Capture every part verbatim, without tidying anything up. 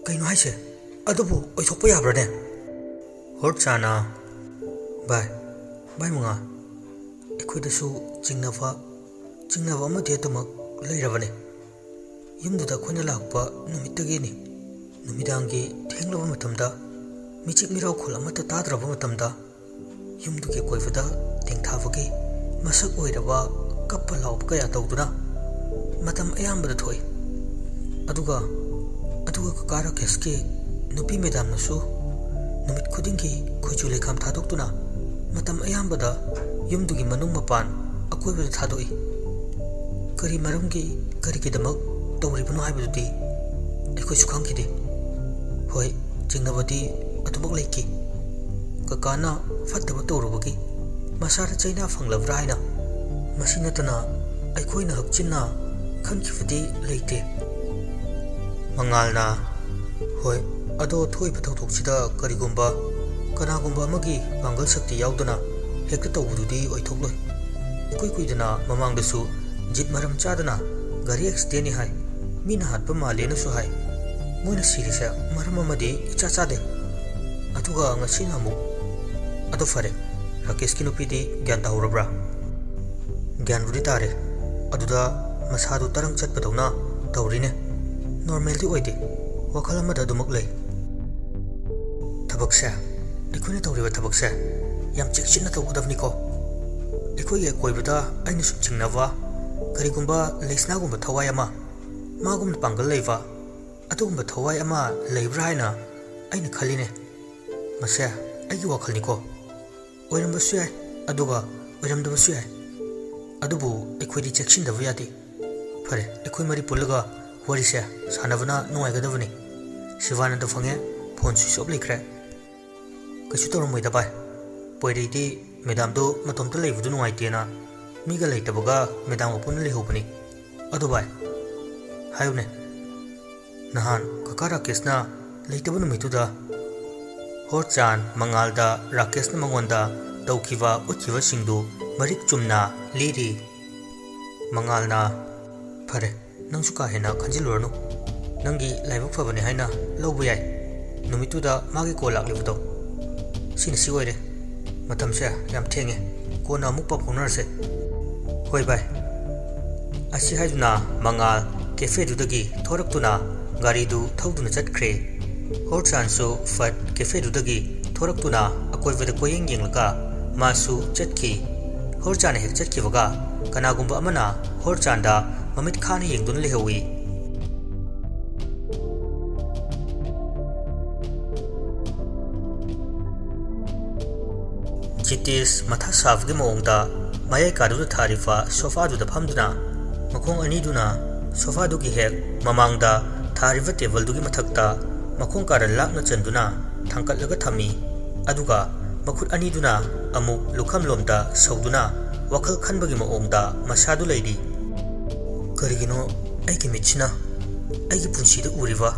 ꯀꯩꯅꯣ ꯍꯥꯏꯁꯦ? ꯑꯗꯨꯕꯨ ꯑꯣꯏꯊꯣꯛꯄ ꯌꯥꯕ꯭ꯔꯅꯦ? ꯍꯣꯔꯠ ꯆꯥꯅ꯫ ꯚꯥꯏ, ꯚꯥꯏ ꯃꯉꯥ, ꯑꯩꯈꯣꯏꯗꯁꯨ ꯆꯤꯡꯅꯕ, ꯆꯤꯡꯅꯕ ꯑꯃꯗꯤ ꯑꯗꯨꯃꯛ ꯂꯩꯔꯕꯅꯦ꯫ ꯌꯨꯝꯗꯨꯗ ꯑꯩꯈꯣꯏꯅ ꯂꯥꯛꯄ ꯅꯨꯃꯤꯠꯇꯒꯤꯅꯤ꯫ ꯅꯨꯃꯤꯗꯥꯡꯒꯤ ꯊꯦꯡꯂꯕ ꯃꯇꯝꯗ, ꯃꯤꯆꯤꯛ ꯃꯤꯔꯥꯎꯈꯣꯜ ꯑꯃꯠꯇ ꯇꯥꯗ꯭ꯔꯕ ꯃꯇꯝꯗ, ꯌꯨꯝꯗꯨꯒꯤ ꯑꯀꯣꯏꯕꯗ ꯇꯦꯡꯊꯥꯕꯒꯤ ꯃꯁꯛ ꯑꯣꯏꯔꯕ ꯀꯞꯄ ꯂꯥꯎꯕ ꯀꯌꯥ ꯇꯧꯗꯨꯅ ꯃꯇꯝ ꯑꯌꯥꯝꯕꯗ ꯊꯣꯛꯏ꯫ ꯑꯗꯨꯒ, ꯑꯗꯨꯒ ꯀꯀꯥ ꯔꯥꯀꯦꯁꯀꯤ ꯅꯨꯄꯤ ꯃꯦꯗꯥꯝꯅꯁꯨ ꯅꯨꯃꯤꯠ ꯈꯨꯗꯤꯡꯒꯤ ꯈꯣꯏꯆꯨ ꯂꯩꯈꯥꯝ ꯊꯥꯗꯣꯛꯇꯨꯅ ꯃꯇꯝ ꯑꯌꯥꯝꯕꯗ ꯌꯨꯝꯗꯨꯒꯤ ꯃꯅꯨꯡ ꯃꯄꯥꯟ ꯑꯀꯣꯏꯕꯗ ꯊꯥꯗꯣꯛꯏ꯫ ꯀꯔꯤ ꯃꯔꯝꯒꯤ, ꯀꯔꯤꯒꯤꯗꯃꯛ ꯇꯧꯔꯤꯕꯅꯣ ꯍꯥꯏꯕꯗꯨꯗꯤ ꯑꯩꯈꯣꯏꯁꯨ ꯈꯪꯈꯤꯗꯦ꯫ ꯍꯣꯏ, ꯆꯤꯡꯅꯕꯗꯤ ꯑꯗꯨꯃꯛ ꯂꯩꯈꯤ꯫ ꯀꯀꯥꯅ ꯐꯠꯇꯕ ꯇꯧꯔꯨꯕꯒꯤ ꯃꯁꯥꯗ ꯆꯩꯅꯥ ꯐꯪꯂꯕ꯭ꯔꯥ ꯍꯥꯏꯅ꯫ ꯃꯁꯤ ꯅꯠꯇꯅ ꯑꯩꯈꯣꯏꯅ ꯍꯛꯆꯤꯟꯅ ꯈꯟꯈꯤꯕꯗꯤ ꯂꯩꯇꯦ꯫ ꯃꯉꯥꯜꯅ, ꯍꯣꯏ, ꯑꯗꯣ ꯊꯣꯛꯏꯕ ꯊꯧꯗꯣꯛꯁꯤꯗ ꯀꯔꯤꯒꯨꯝꯕ ꯀꯅꯥꯒꯨꯝꯕ ꯑꯃꯒꯤ ꯄꯥꯡꯒꯜ ꯁꯛꯇꯤ ꯌꯥꯎꯗꯅ ꯍꯦꯛꯇ ꯇꯧꯕꯗꯨꯗꯤ ꯑꯣꯏꯊꯣꯛꯂꯣꯏ꯫ ꯏꯀꯨꯏ ꯀꯨꯏꯗꯅ ꯃꯃꯥꯡꯗꯁꯨ ꯖꯤꯞ ꯃꯔꯝ ꯆꯥꯗꯅ ꯒꯥꯔꯤ ꯑꯦꯛꯁꯤꯗꯦꯟꯅꯤ ꯍꯥꯏ, ꯃꯤꯅ ꯍꯥꯠꯄ ꯃꯥꯜꯂꯦꯅꯁꯨ ꯍꯥꯏ꯫ ꯃꯣꯏꯅ ꯁꯤꯔꯤꯁꯦ ꯃꯔꯝ ꯑꯃꯗꯤ ꯏꯆꯥ ꯆꯥꯗꯦ꯫ ꯑꯗꯨꯒ ꯉꯁꯤꯅ ꯑꯃꯨꯛ꯫ ꯑꯗꯨ ꯐꯔꯦ, ꯔꯥꯀꯦꯁꯀꯤ ꯅꯨꯄꯤꯗꯤ ꯒ꯭ꯌꯥꯟ ꯇꯥꯍꯧꯔꯕ꯭ꯔꯥ? ꯒ꯭ꯌꯥꯟꯕꯨꯗꯤ ꯇꯥꯔꯦ꯫ ꯑꯗꯨꯗ ꯃꯁꯥꯗꯨ ꯇꯔꯪ ꯆꯠꯄꯗꯧꯅ ꯇꯧꯔꯤꯅꯦ꯫ ꯅꯣꯔꯃꯦꯜꯗꯤ ꯑꯣꯏꯗꯦ, ꯋꯥꯈꯜ ꯑꯃꯗ ꯑꯗꯨꯃꯛ ꯂꯩ꯫ ꯊꯕꯛꯁꯦ, ꯑꯩꯈꯣꯏꯅ ꯇꯧꯔꯤꯕ ꯊꯕꯛꯁꯦ ꯌꯥꯝ ꯆꯦꯛꯁꯤꯟꯅ ꯇꯧꯒꯗꯕꯅꯤꯀꯣ꯫ ꯑꯩꯈꯣꯏꯒꯤ ꯑꯀꯣꯏꯕꯗ ꯑꯩꯅ ꯁꯨꯝ ꯆꯤꯡꯅꯕ, ꯀꯔꯤꯒꯨꯝꯕ ꯂꯩꯁꯅꯥꯒꯨꯝꯕ ꯊꯋꯥꯏ ꯑꯃ, ꯃꯥꯒꯨꯝꯅ ꯄꯥꯡꯒꯜ ꯂꯩꯕ, ꯑꯗꯨꯒꯨꯝꯕ ꯊꯋꯥꯏ ꯑꯃ ꯂꯩꯕ꯭ꯔꯥ ꯍꯥꯏꯅ ꯑꯩꯅ ꯈꯜꯂꯤꯅꯦ꯫ ꯃꯁꯦ ꯑꯩꯒꯤ ꯋꯥꯈꯜꯅꯤꯀꯣ꯫ ꯑꯣꯏꯔꯝꯕꯁꯨ ꯌꯥꯏ, ꯑꯗꯨꯒ ꯑꯣꯏꯔꯝꯗꯕꯁꯨ ꯌꯥꯏ꯫ ꯑꯗꯨꯕꯨ ꯑꯩꯈꯣꯏꯗꯤ ꯆꯦꯛꯁꯤꯟꯗꯕ ꯌꯥꯗꯦ꯫ ꯐꯔꯦ, ꯑꯩꯈꯣꯏ ꯃꯔꯤ ꯄꯨꯜꯂꯒ ꯋꯥꯔꯤꯁꯦ ꯁꯥꯟꯅꯕꯅ ꯅꯨꯡꯉꯥꯏꯒꯗꯕꯅꯤ꯫ ꯁꯤꯕꯥꯅꯟꯗ ꯐꯪꯉꯦ, ꯐꯣꯟ ꯁ꯭ꯋꯤꯆ ꯑꯣꯐ ꯂꯩꯈ꯭ꯔꯦ꯫ ꯀꯩꯁꯨ ꯇꯧꯔꯝꯃꯣꯏꯗ ꯚꯥꯏ꯫ ꯄꯣꯏꯔꯩꯗꯤ ꯃꯦꯗꯥꯝꯗꯣ ꯃꯇꯣꯝꯇ ꯂꯩꯕꯗꯨ ꯅꯨꯡꯉꯥꯏꯇꯦꯅ ꯃꯤꯒ ꯂꯩꯇꯕꯒ ꯃꯦꯗꯥꯝꯒ ꯄꯨꯟꯅ ꯂꯩꯍꯧꯕꯅꯤ꯫ ꯑꯗꯣ ꯚꯥꯏ, ꯍꯥꯏꯌꯨꯅꯦ꯫ ꯅꯍꯥꯟ ꯀꯀꯥ ꯔꯥꯀꯦꯁꯅ ꯂꯩꯇꯕ ꯅꯨꯃꯤꯠꯇꯨꯗ ꯍꯣꯔꯆꯥꯟ ꯃꯉꯥꯜꯗ ꯔꯥꯀꯦꯁꯅ ꯃꯉꯣꯟꯗ ꯇꯧꯈꯤꯕ ꯎꯠꯈꯤꯕꯁꯤꯡꯗꯨ ꯃꯔꯤꯛ ꯆꯨꯝꯅ ꯂꯤꯔꯤ꯫ ꯃꯉꯥꯜꯅ, "ꯐꯔꯦ, ꯅꯪꯁꯨ ꯀꯥ ꯍꯦꯟꯅ ꯈꯟꯖꯤꯜꯂꯨꯔꯅꯨ꯫ ꯅꯪꯒꯤ ꯂꯥꯏꯕꯛ ꯐꯕꯅꯤ ꯍꯥꯏꯅ ꯂꯧꯕ ꯌꯥꯏ꯫ ꯅꯨꯃꯤꯠꯇꯨꯗ ꯃꯥꯒꯤ ꯀꯣꯜ ꯂꯥꯛꯂꯤꯕꯗꯣ꯫ ꯁꯤꯅ ꯁꯤ ꯑꯣꯏꯔꯦ꯫ ꯃꯇꯝꯁꯦ ꯌꯥꯝ ꯊꯦꯡꯉꯦ꯫ ꯀꯣꯟꯅ ꯑꯃꯨꯛ ꯄꯥꯎ ꯐꯥꯎꯅꯔꯁꯦ꯫ ꯍꯣꯏ ꯚꯥꯏ꯫" ꯑꯁꯤ ꯍꯥꯏꯗꯨꯅ ꯃꯉꯥꯜ ꯀꯦꯐꯦꯗꯨꯗꯒꯤ ꯊꯣꯔꯛꯇꯨꯅ ꯒꯥꯔꯤꯗꯨ ꯊꯧꯗꯨꯅ ꯆꯠꯈ꯭ꯔꯦ꯫ ꯍꯣꯔꯆꯥꯟꯁꯨ ꯐꯠ ꯀꯦꯐꯦꯗꯨꯗꯒꯤ ꯊꯣꯔꯛꯇꯨꯅ ꯑꯀꯣꯏꯕꯗ ꯀꯣꯏꯌꯦꯡ ꯌꯦꯡꯂꯒ ꯃꯥꯁꯨ ꯆꯠꯈꯤ꯫ ꯍꯣꯔꯆꯥꯟꯅ ꯍꯦꯛ ꯆꯠꯈꯤꯕꯒ ꯀꯅꯥꯒꯨꯝꯕ ꯑꯃꯅ ꯍꯣꯔꯆꯥꯟꯗ ꯃꯃꯤꯠ ꯈꯥꯅ ꯌꯦꯡꯗꯨꯅ ꯂꯩꯍꯧꯏ꯫ ꯖꯤꯇꯦꯁ ꯃꯊꯥ ꯁꯥꯕꯒꯤ ꯃꯑꯣꯡꯗ ꯃꯌꯥꯏ ꯀꯥꯗꯨꯗ ꯊꯥꯔꯤꯕ ꯁꯣꯐꯥꯗꯨꯗ ꯐꯝꯗꯨꯅ ꯃꯈꯣꯡ ꯑꯅꯤꯗꯨꯅ ꯁꯣꯐꯥꯗꯨꯒꯤ ꯍꯦꯛ ꯃꯃꯥꯡꯗ ꯊꯥꯔꯤꯕ ꯇꯦꯕꯜꯗꯨꯒꯤ ꯃꯊꯛꯇ ꯃꯈꯣꯡ ꯀꯥꯔꯟ ꯂꯥꯛꯅ ꯆꯟꯗꯨꯅ ꯊꯥꯡꯀꯠꯂꯒ ꯊꯝꯃꯤ꯫ ꯑꯗꯨꯒ ꯃꯈꯨꯠ ꯑꯅꯤꯗꯨꯅ ꯑꯃꯨꯛ ꯂꯨꯈꯝꯂꯣꯝꯗ ꯁꯧꯗꯨꯅ ꯋꯥꯈꯜ ꯈꯟꯕꯒꯤ ꯃꯑꯣꯡꯗ ꯃꯁꯥꯗꯨ ꯂꯩꯔꯤ꯫ "ꯀꯔꯤꯒꯤꯅꯣ ꯑꯩꯒꯤ ꯃꯤꯠꯁꯤꯅ ꯑꯩꯒꯤ ꯄꯨꯟꯁꯤꯗ ꯎꯔꯤꯕ,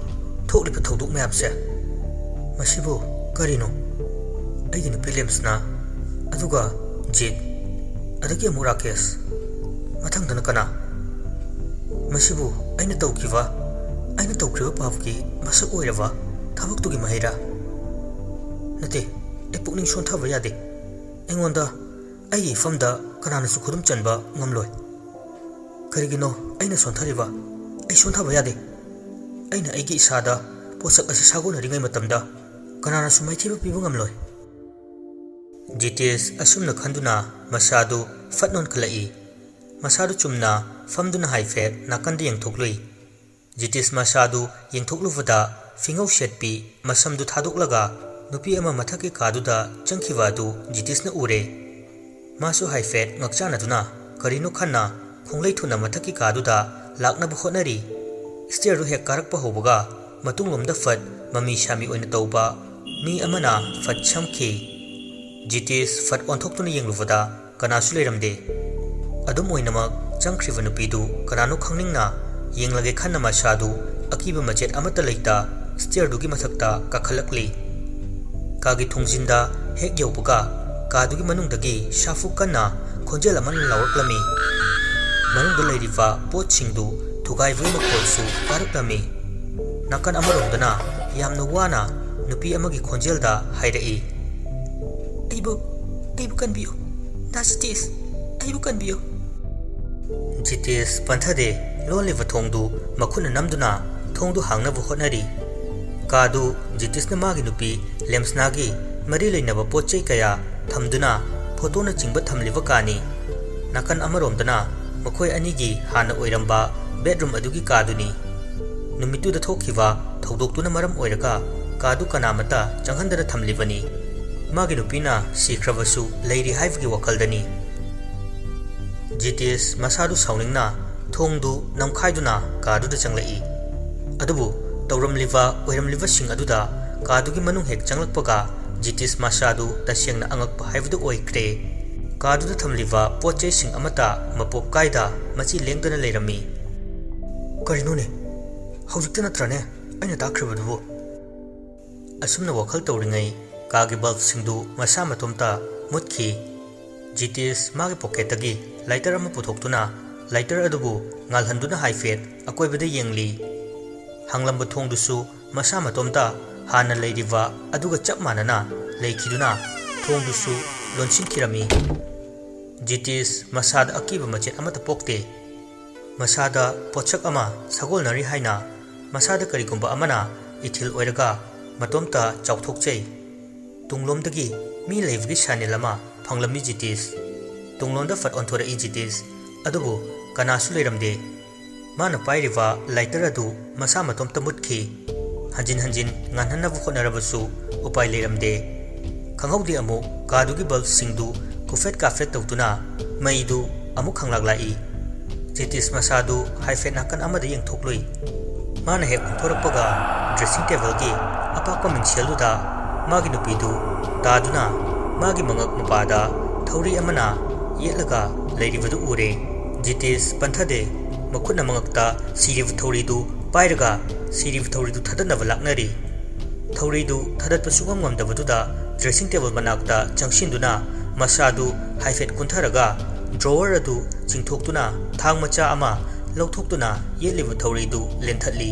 ꯊꯣꯛꯂꯤꯕ ꯊꯧꯗꯣꯛ ꯃꯌꯥꯝꯁꯦ? ꯃꯁꯤꯕꯨ ꯀꯔꯤꯅꯣ? ꯑꯩꯒꯤ ꯅꯨꯄꯤ ꯂꯦꯝꯁꯅꯥ, ꯑꯗꯨꯒ ꯖꯤꯠ, ꯑꯗꯒꯤ ꯑꯃꯨꯛ ꯔꯥꯀꯦꯁ꯫ ꯃꯊꯪꯗꯅ ꯀꯅꯥ? ꯃꯁꯤꯕꯨ ꯑꯩꯅ ꯇꯧꯈꯤꯕ, ꯑꯩꯅ ꯇꯧꯈ꯭ꯔꯤꯕ ꯄꯥꯞꯀꯤ ꯃꯁꯛ ꯑꯣꯏꯔꯕ ꯊꯕꯛꯇꯨꯒꯤ ꯃꯍꯩꯔꯥ? ꯅꯠꯇꯦ, ꯑꯩ ꯄꯨꯛꯅꯤꯡ ꯁꯣꯟꯊꯕ ꯌꯥꯗꯦ꯫ ꯑꯩꯉꯣꯟꯗ ꯑꯩꯒꯤ ꯏꯐꯝꯗ ꯀꯅꯥꯅꯁꯨ ꯈꯨꯗꯨꯝ ꯆꯟꯕ ꯉꯝꯂꯣꯏ꯫ ꯀꯔꯤꯒꯤꯅꯣ ꯑꯩꯅ ꯁꯣꯟꯊꯔꯤꯕ? ꯑꯩ ꯁꯣꯟꯊꯕ ꯌꯥꯗꯦ꯫ ꯑꯩꯅ ꯑꯩꯒꯤ ꯏꯁꯥꯗ ꯄꯣꯠꯁꯛ ꯑꯁꯤ ꯁꯥꯒꯣꯟꯅꯔꯤꯉꯩ ꯃꯇꯝꯗ ꯀꯅꯥꯅꯁꯨ ꯃꯥꯏꯊꯤꯕ ꯄꯤꯕ ꯉꯝꯂꯣꯏ꯫" ꯖꯤꯇꯦꯁ ꯑꯁꯨꯝꯅ ꯈꯟꯗꯨꯅ ꯃꯁꯥꯗꯨ ꯐꯠ ꯅꯣꯟꯈꯠꯂꯛꯏ꯫ ꯃꯁꯥꯗꯨ ꯆꯨꯝꯅ ꯐꯝꯗꯨꯅ ꯍꯥꯏꯐꯦꯠ ꯅꯥꯀꯟꯗ ꯌꯦꯡꯊꯣꯛꯂꯨꯏ꯫ ꯖꯤꯇꯦꯁ ꯃꯁꯥꯗꯨ ꯌꯦꯡꯊꯣꯛꯂꯨꯕꯗ ꯐꯤꯉꯧ ꯁꯦꯠꯄꯤ ꯃꯁꯝꯗꯨ ꯊꯥꯗꯣꯛꯂꯒ ꯅꯨꯄꯤ ꯑꯃ ꯃꯊꯛꯀꯤ ꯀꯥꯗꯨꯗ ꯆꯪꯈꯤꯕ ꯑꯗꯨ ꯖꯤꯇꯦꯁꯅ ꯎꯔꯦ꯫ ꯃꯥꯁꯨ ꯍꯥꯏꯐꯦꯠ ꯉꯛꯆꯥꯟꯅꯗꯨꯅ ꯀꯔꯤꯅꯣ ꯈꯟꯅ ꯈꯣꯡꯂꯩ ꯊꯨꯅ ꯃꯊꯛꯀꯤ ꯀꯥꯗꯨꯗ ꯂꯥꯛꯅꯕ ꯍꯣꯠꯅꯔꯤ꯫ ꯁ꯭ꯇꯦꯌꯔꯗꯨ ꯍꯦꯛ ꯀꯥꯔꯛꯄ ꯍꯧꯕꯒ ꯃꯇꯨꯡꯂꯣꯝꯗ ꯐꯠ ꯃꯃꯤ ꯁꯥꯃꯤ ꯑꯣꯏꯅ ꯇꯧꯕ ꯃꯤ ꯑꯃꯅ ꯐꯠ ꯁꯝꯈꯤ꯫ ꯖꯤꯇꯦꯁ ꯐꯠ ꯑꯣꯟꯊꯣꯛꯇꯨꯅ ꯌꯦꯡꯂꯨꯕꯗ ꯀꯅꯥꯁꯨ ꯂꯩꯔꯝꯗꯦ꯫ ꯑꯗꯨꯝ ꯑꯣꯏꯅꯃꯛ ꯆꯪꯈ꯭ꯔꯤꯕ ꯅꯨꯄꯤꯗꯨ ꯀꯅꯥꯅꯣ ꯈꯪꯅꯤꯡꯅ ꯌꯦꯡꯂꯒꯦ ꯈꯟꯅ ꯃꯁꯥꯗꯨ ꯑꯀꯤꯕ ꯃꯆꯦꯠ ꯑꯃꯠꯇ ꯂꯩꯇ stairꯗꯨꯒꯤ ꯃꯊꯛꯇ ꯀꯥꯈꯠꯂꯛꯂꯤ꯫ ꯀꯥꯒꯤ ꯊꯣꯡꯖꯤꯟꯗ ꯍꯦꯛ ꯌꯧꯕꯒ ꯀꯥꯗꯨꯒꯤ ꯃꯅꯨꯡꯗꯒꯤ ꯁꯥꯐꯨ ꯀꯟꯅ ꯈꯣꯟꯖꯦꯜ ꯑꯃꯅ ꯂꯥꯎꯔꯛꯂꯝꯃꯤ꯫ ꯃꯅꯨꯡꯗ ꯂꯩꯔꯤꯕ ꯄꯣꯠꯁꯤꯡꯗꯨ ꯊꯨꯒꯥꯏꯕꯒꯤ ꯃꯈꯣꯜꯁꯨ ꯇꯥꯔꯛꯂꯝꯃꯤ꯫ ꯅꯥꯀꯟ ꯑꯃꯔꯣꯝꯗꯅ ꯌꯥꯝꯅ ꯋꯥꯅ ꯅꯨꯄꯤ ꯑꯃꯒꯤ ꯈꯣꯟꯖꯦꯜꯗ ꯍꯥꯏꯔꯛꯏ, "ꯑꯩꯕꯨ, ꯑꯩꯕꯨ ꯀꯟꯕꯤꯌꯨ, ꯗꯥ ꯖꯤꯇꯦꯁ, ꯑꯩꯕꯨ ꯀꯟꯕꯤꯌꯨ!" ꯖꯤꯇꯦꯁ ꯄꯟꯊꯗꯦ, ꯂꯣꯜꯂꯤꯕ ꯊꯣꯡꯗꯨ ꯃꯈꯨꯠꯅ ꯅꯝꯗꯨꯅ ꯊꯣꯡꯗꯨ ꯍꯥꯡꯅꯕ ꯍꯣꯠꯅꯔꯤ꯫ ꯀꯥꯗꯨ ꯖꯤꯇꯦꯁꯅ ꯃꯥꯒꯤ ꯅꯨꯄꯤ ꯂꯦꯝꯁꯅꯥꯒꯤ ꯃꯔꯤ ꯂꯩꯅꯕ ꯄꯣꯠ ꯆꯩ ꯀꯌꯥ ꯊꯝꯗꯨꯅ ꯐꯣꯇꯣꯅꯆꯤꯡꯕ ꯊꯝꯂꯤꯕ ꯀꯥꯅꯤ꯫ ꯅꯥꯀꯟ ꯑꯃꯔꯣꯝꯗꯅ ꯃꯈꯣꯏ ꯑꯅꯤꯒꯤ ꯍꯥꯟꯅ ꯑꯣꯏꯔꯝꯕ bedroom ꯑꯗꯨꯒꯤ ꯀꯥꯗꯨꯅꯤ꯫ ꯅꯨꯃꯤꯠꯇꯨꯗ ꯊꯣꯛꯈꯤꯕ ꯊꯧꯗꯣꯛꯇꯨꯅ ꯃꯔꯝ ꯑꯣꯏꯔꯒ ꯀꯥꯗꯨ ꯀꯅꯥꯃꯠꯇ ꯆꯪꯍꯟꯗꯅ ꯊꯝꯂꯤꯕꯅꯤ꯫ ꯃꯥꯒꯤ ꯅꯨꯄꯤꯅ ꯁꯤꯈ꯭ꯔꯕꯁꯨ ꯂꯩꯔꯤ ꯍꯥꯏꯕꯒꯤ ꯋꯥꯈꯜꯗꯅꯤ꯫ ꯖꯤꯇꯦꯁ ꯃꯁꯥꯗꯨ ꯁꯥꯎꯅꯤꯡꯅ ꯊꯣꯡꯗꯨ ꯅꯝꯈꯥꯏꯗꯨꯅ ꯀꯥꯗꯨꯗ ꯆꯪꯂꯛꯏ꯫ ꯑꯗꯨꯕꯨ ꯇꯧꯔꯝꯂꯤꯕ ꯑꯣꯏꯔꯝꯂꯤꯕꯁꯤꯡ ꯑꯗꯨꯗ ꯀꯥꯗꯨꯒꯤ ꯃꯅꯨꯡ ꯍꯦꯛ ꯆꯪꯂꯛꯄꯒ ꯖꯤꯇꯦꯁ ꯃꯁꯥꯗꯨ ꯇꯁꯦꯡꯅ ꯑꯉꯛꯄ ꯍꯥꯏꯕꯗꯨ ꯑꯣꯏꯈ꯭ꯔꯦ꯫ ꯀꯥꯗꯨꯗ ꯊꯝꯂꯤꯕ ꯄꯣꯠ ꯆꯩꯁꯤꯡ ꯑꯃꯠꯇ ꯃꯄꯣꯞ ꯀꯥꯏꯗ ꯃꯆꯤ ꯂꯦꯡꯗꯅ ꯂꯩꯔꯝꯃꯤ꯫ "ꯀꯔꯤꯅꯣꯅꯦ? ꯍꯧꯖꯤꯛꯇ ꯅꯠꯇ꯭ꯔꯅꯦ ꯑꯩꯅ ꯇꯥꯈ꯭ꯔꯤꯕꯗꯨꯕꯨ?" ꯑꯁꯨꯝꯅ ꯋꯥꯈꯜ ꯇꯧꯔꯤꯉꯩ ꯀꯥꯒꯤ bulbꯁꯤꯡꯗꯨ ꯃꯁꯥ ꯃꯇꯣꯝꯇ ꯃꯨꯠꯈꯤ꯫ ꯖꯤꯇꯦꯁ ꯃꯥꯒꯤ pocketꯇꯒꯤ lighter ꯑꯃ ꯄꯨꯊꯣꯛꯇꯨꯅ lighter ꯑꯗꯨꯕꯨ ꯉꯥꯜꯍꯟꯗꯨꯅ ꯍꯥꯏꯐꯦꯠ ꯑꯀꯣꯏꯕꯗ ꯌꯦꯡꯂꯤ꯫ ꯍꯥꯡꯂꯝꯕ ꯊꯣꯡꯗꯨꯁꯨ ꯃꯁꯥ ꯃꯇꯣꯝꯇ ꯍꯥꯟꯅ ꯂꯩꯔꯤꯕ ꯑꯗꯨꯒ ꯆꯞ ꯃꯥꯟꯅꯅ ꯂꯩꯈꯤꯗꯨꯅ ꯊꯣꯡꯗꯨꯁꯨ ꯂꯣꯟꯁꯤꯟꯈꯤꯔꯝꯃꯤ꯫ ꯖꯤꯇꯦꯁ ꯃꯁꯥꯗ ꯑꯀꯤꯕ ꯃꯆꯦꯠ ꯑꯃꯠꯇ ꯄꯣꯛꯇꯦ꯫ ꯃꯁꯥꯗ ꯄꯣꯠꯁꯛ ꯑꯃ ꯁꯥꯒꯣꯜꯅꯔꯤ ꯍꯥꯏꯅ ꯃꯁꯥꯗ ꯀꯔꯤꯒꯨꯝꯕ ꯑꯃꯅ ꯏꯊꯤꯜ ꯑꯣꯏꯔꯒ ꯃꯇꯣꯝꯇ ꯆꯥꯎꯊꯣꯛꯆꯩ꯫ ꯇꯨꯡꯂꯣꯝꯗꯒꯤ ꯃꯤ ꯂꯩꯕꯒꯤ signal ꯑꯃ ꯐꯪꯂꯝꯃꯤ ꯖꯤꯇꯦꯁ꯫ ꯇꯨꯡꯂꯣꯝꯗ ꯐꯠ ꯑꯣꯟꯊꯣꯔꯛꯏ ꯖꯤꯇꯦꯁ, ꯑꯗꯨꯕꯨ ꯀꯅꯥꯁꯨ ꯂꯩꯔꯝꯗꯦ꯫ ꯃꯥꯅ ꯄꯥꯏꯔꯤꯕ lighter ꯑꯗꯨ ꯃꯁꯥ ꯃꯇꯣꯝꯇ ꯃꯨꯠꯈꯤ꯫ ꯍꯟꯖꯤꯟ ꯍꯟꯖꯤꯟ ꯉꯥꯟꯍꯟꯅꯕ ꯍꯣꯠꯅꯔꯕꯁꯨ ꯎꯄꯥꯏ ꯂꯩꯔꯝꯗꯦ꯫ ꯈꯪꯍꯧꯗꯦ ꯑꯃꯨꯛ ꯀꯥꯗꯨꯒꯤ bulbꯁꯤꯡꯗꯨ ꯀꯨꯐꯦꯠ ꯀꯥꯐꯦꯠ ꯇꯧꯗꯨꯅ ꯃꯩꯗꯨ ꯑꯃꯨꯛ ꯈꯪꯂꯥꯛ ꯂꯥꯛꯏ꯫ ꯖꯤꯇꯦꯁ ꯃꯁꯥꯗꯨ ꯍꯥꯏꯐꯦꯠ ꯅꯥꯀꯟ ꯑꯃꯗ ꯌꯦꯡꯊꯣꯛꯂꯨꯏ꯫ ꯃꯥꯅ ꯍꯦꯛ ꯑꯣꯟꯊꯣꯔꯛꯄꯒ dressing tableꯒꯤ ꯑꯄꯥꯛꯄ ꯃꯤꯡꯁꯦꯜꯗꯨꯗ ꯃꯥꯒꯤ ꯅꯨꯄꯤꯗꯨ ꯇꯥꯗꯨꯅ ꯃꯥꯒꯤ ꯃꯉꯛ ꯃꯄꯥꯗ ꯊꯧꯔꯤ ꯑꯃꯅ ꯌꯦꯠꯂꯒ ꯂꯩꯔꯤꯕꯗꯨ ꯎꯔꯦ꯫ ꯖꯤꯇꯦꯁ ꯄꯟꯊꯗꯦ꯫ ꯃꯈꯨꯠꯅ ꯃꯉꯛꯇ ꯁꯤꯔꯤꯕ ꯊꯧꯔꯤꯗꯨ ꯄꯥꯏꯔꯒ ꯁꯤꯔꯤꯕ ꯊꯧꯔꯤꯗꯨ ꯊꯥꯗꯠꯅꯕ ꯂꯥꯛꯅꯔꯤ꯫ ꯊꯧꯔꯤꯗꯨ ꯊꯥꯗꯠꯄ ꯁꯨꯡꯉꯝ ꯉꯝꯗꯕꯗꯨꯗ dressing table ꯃꯅꯥꯛꯇ ꯆꯪꯁꯤꯟꯗꯨꯅ ꯃꯁꯥꯗꯨ ꯍꯥꯏꯐꯦꯠ ꯀꯨꯟꯊꯔꯒ drawer ꯑꯗꯨ ꯆꯤꯡꯊꯣꯛꯇꯨꯅ ꯊꯥꯡ ꯃꯆꯥ ꯑꯃ ꯂꯧꯊꯣꯛꯇꯨꯅ ꯌꯦꯠꯂꯤꯕ ꯊꯧꯔꯤꯗꯨ ꯂꯦꯟꯊꯠꯂꯤ꯫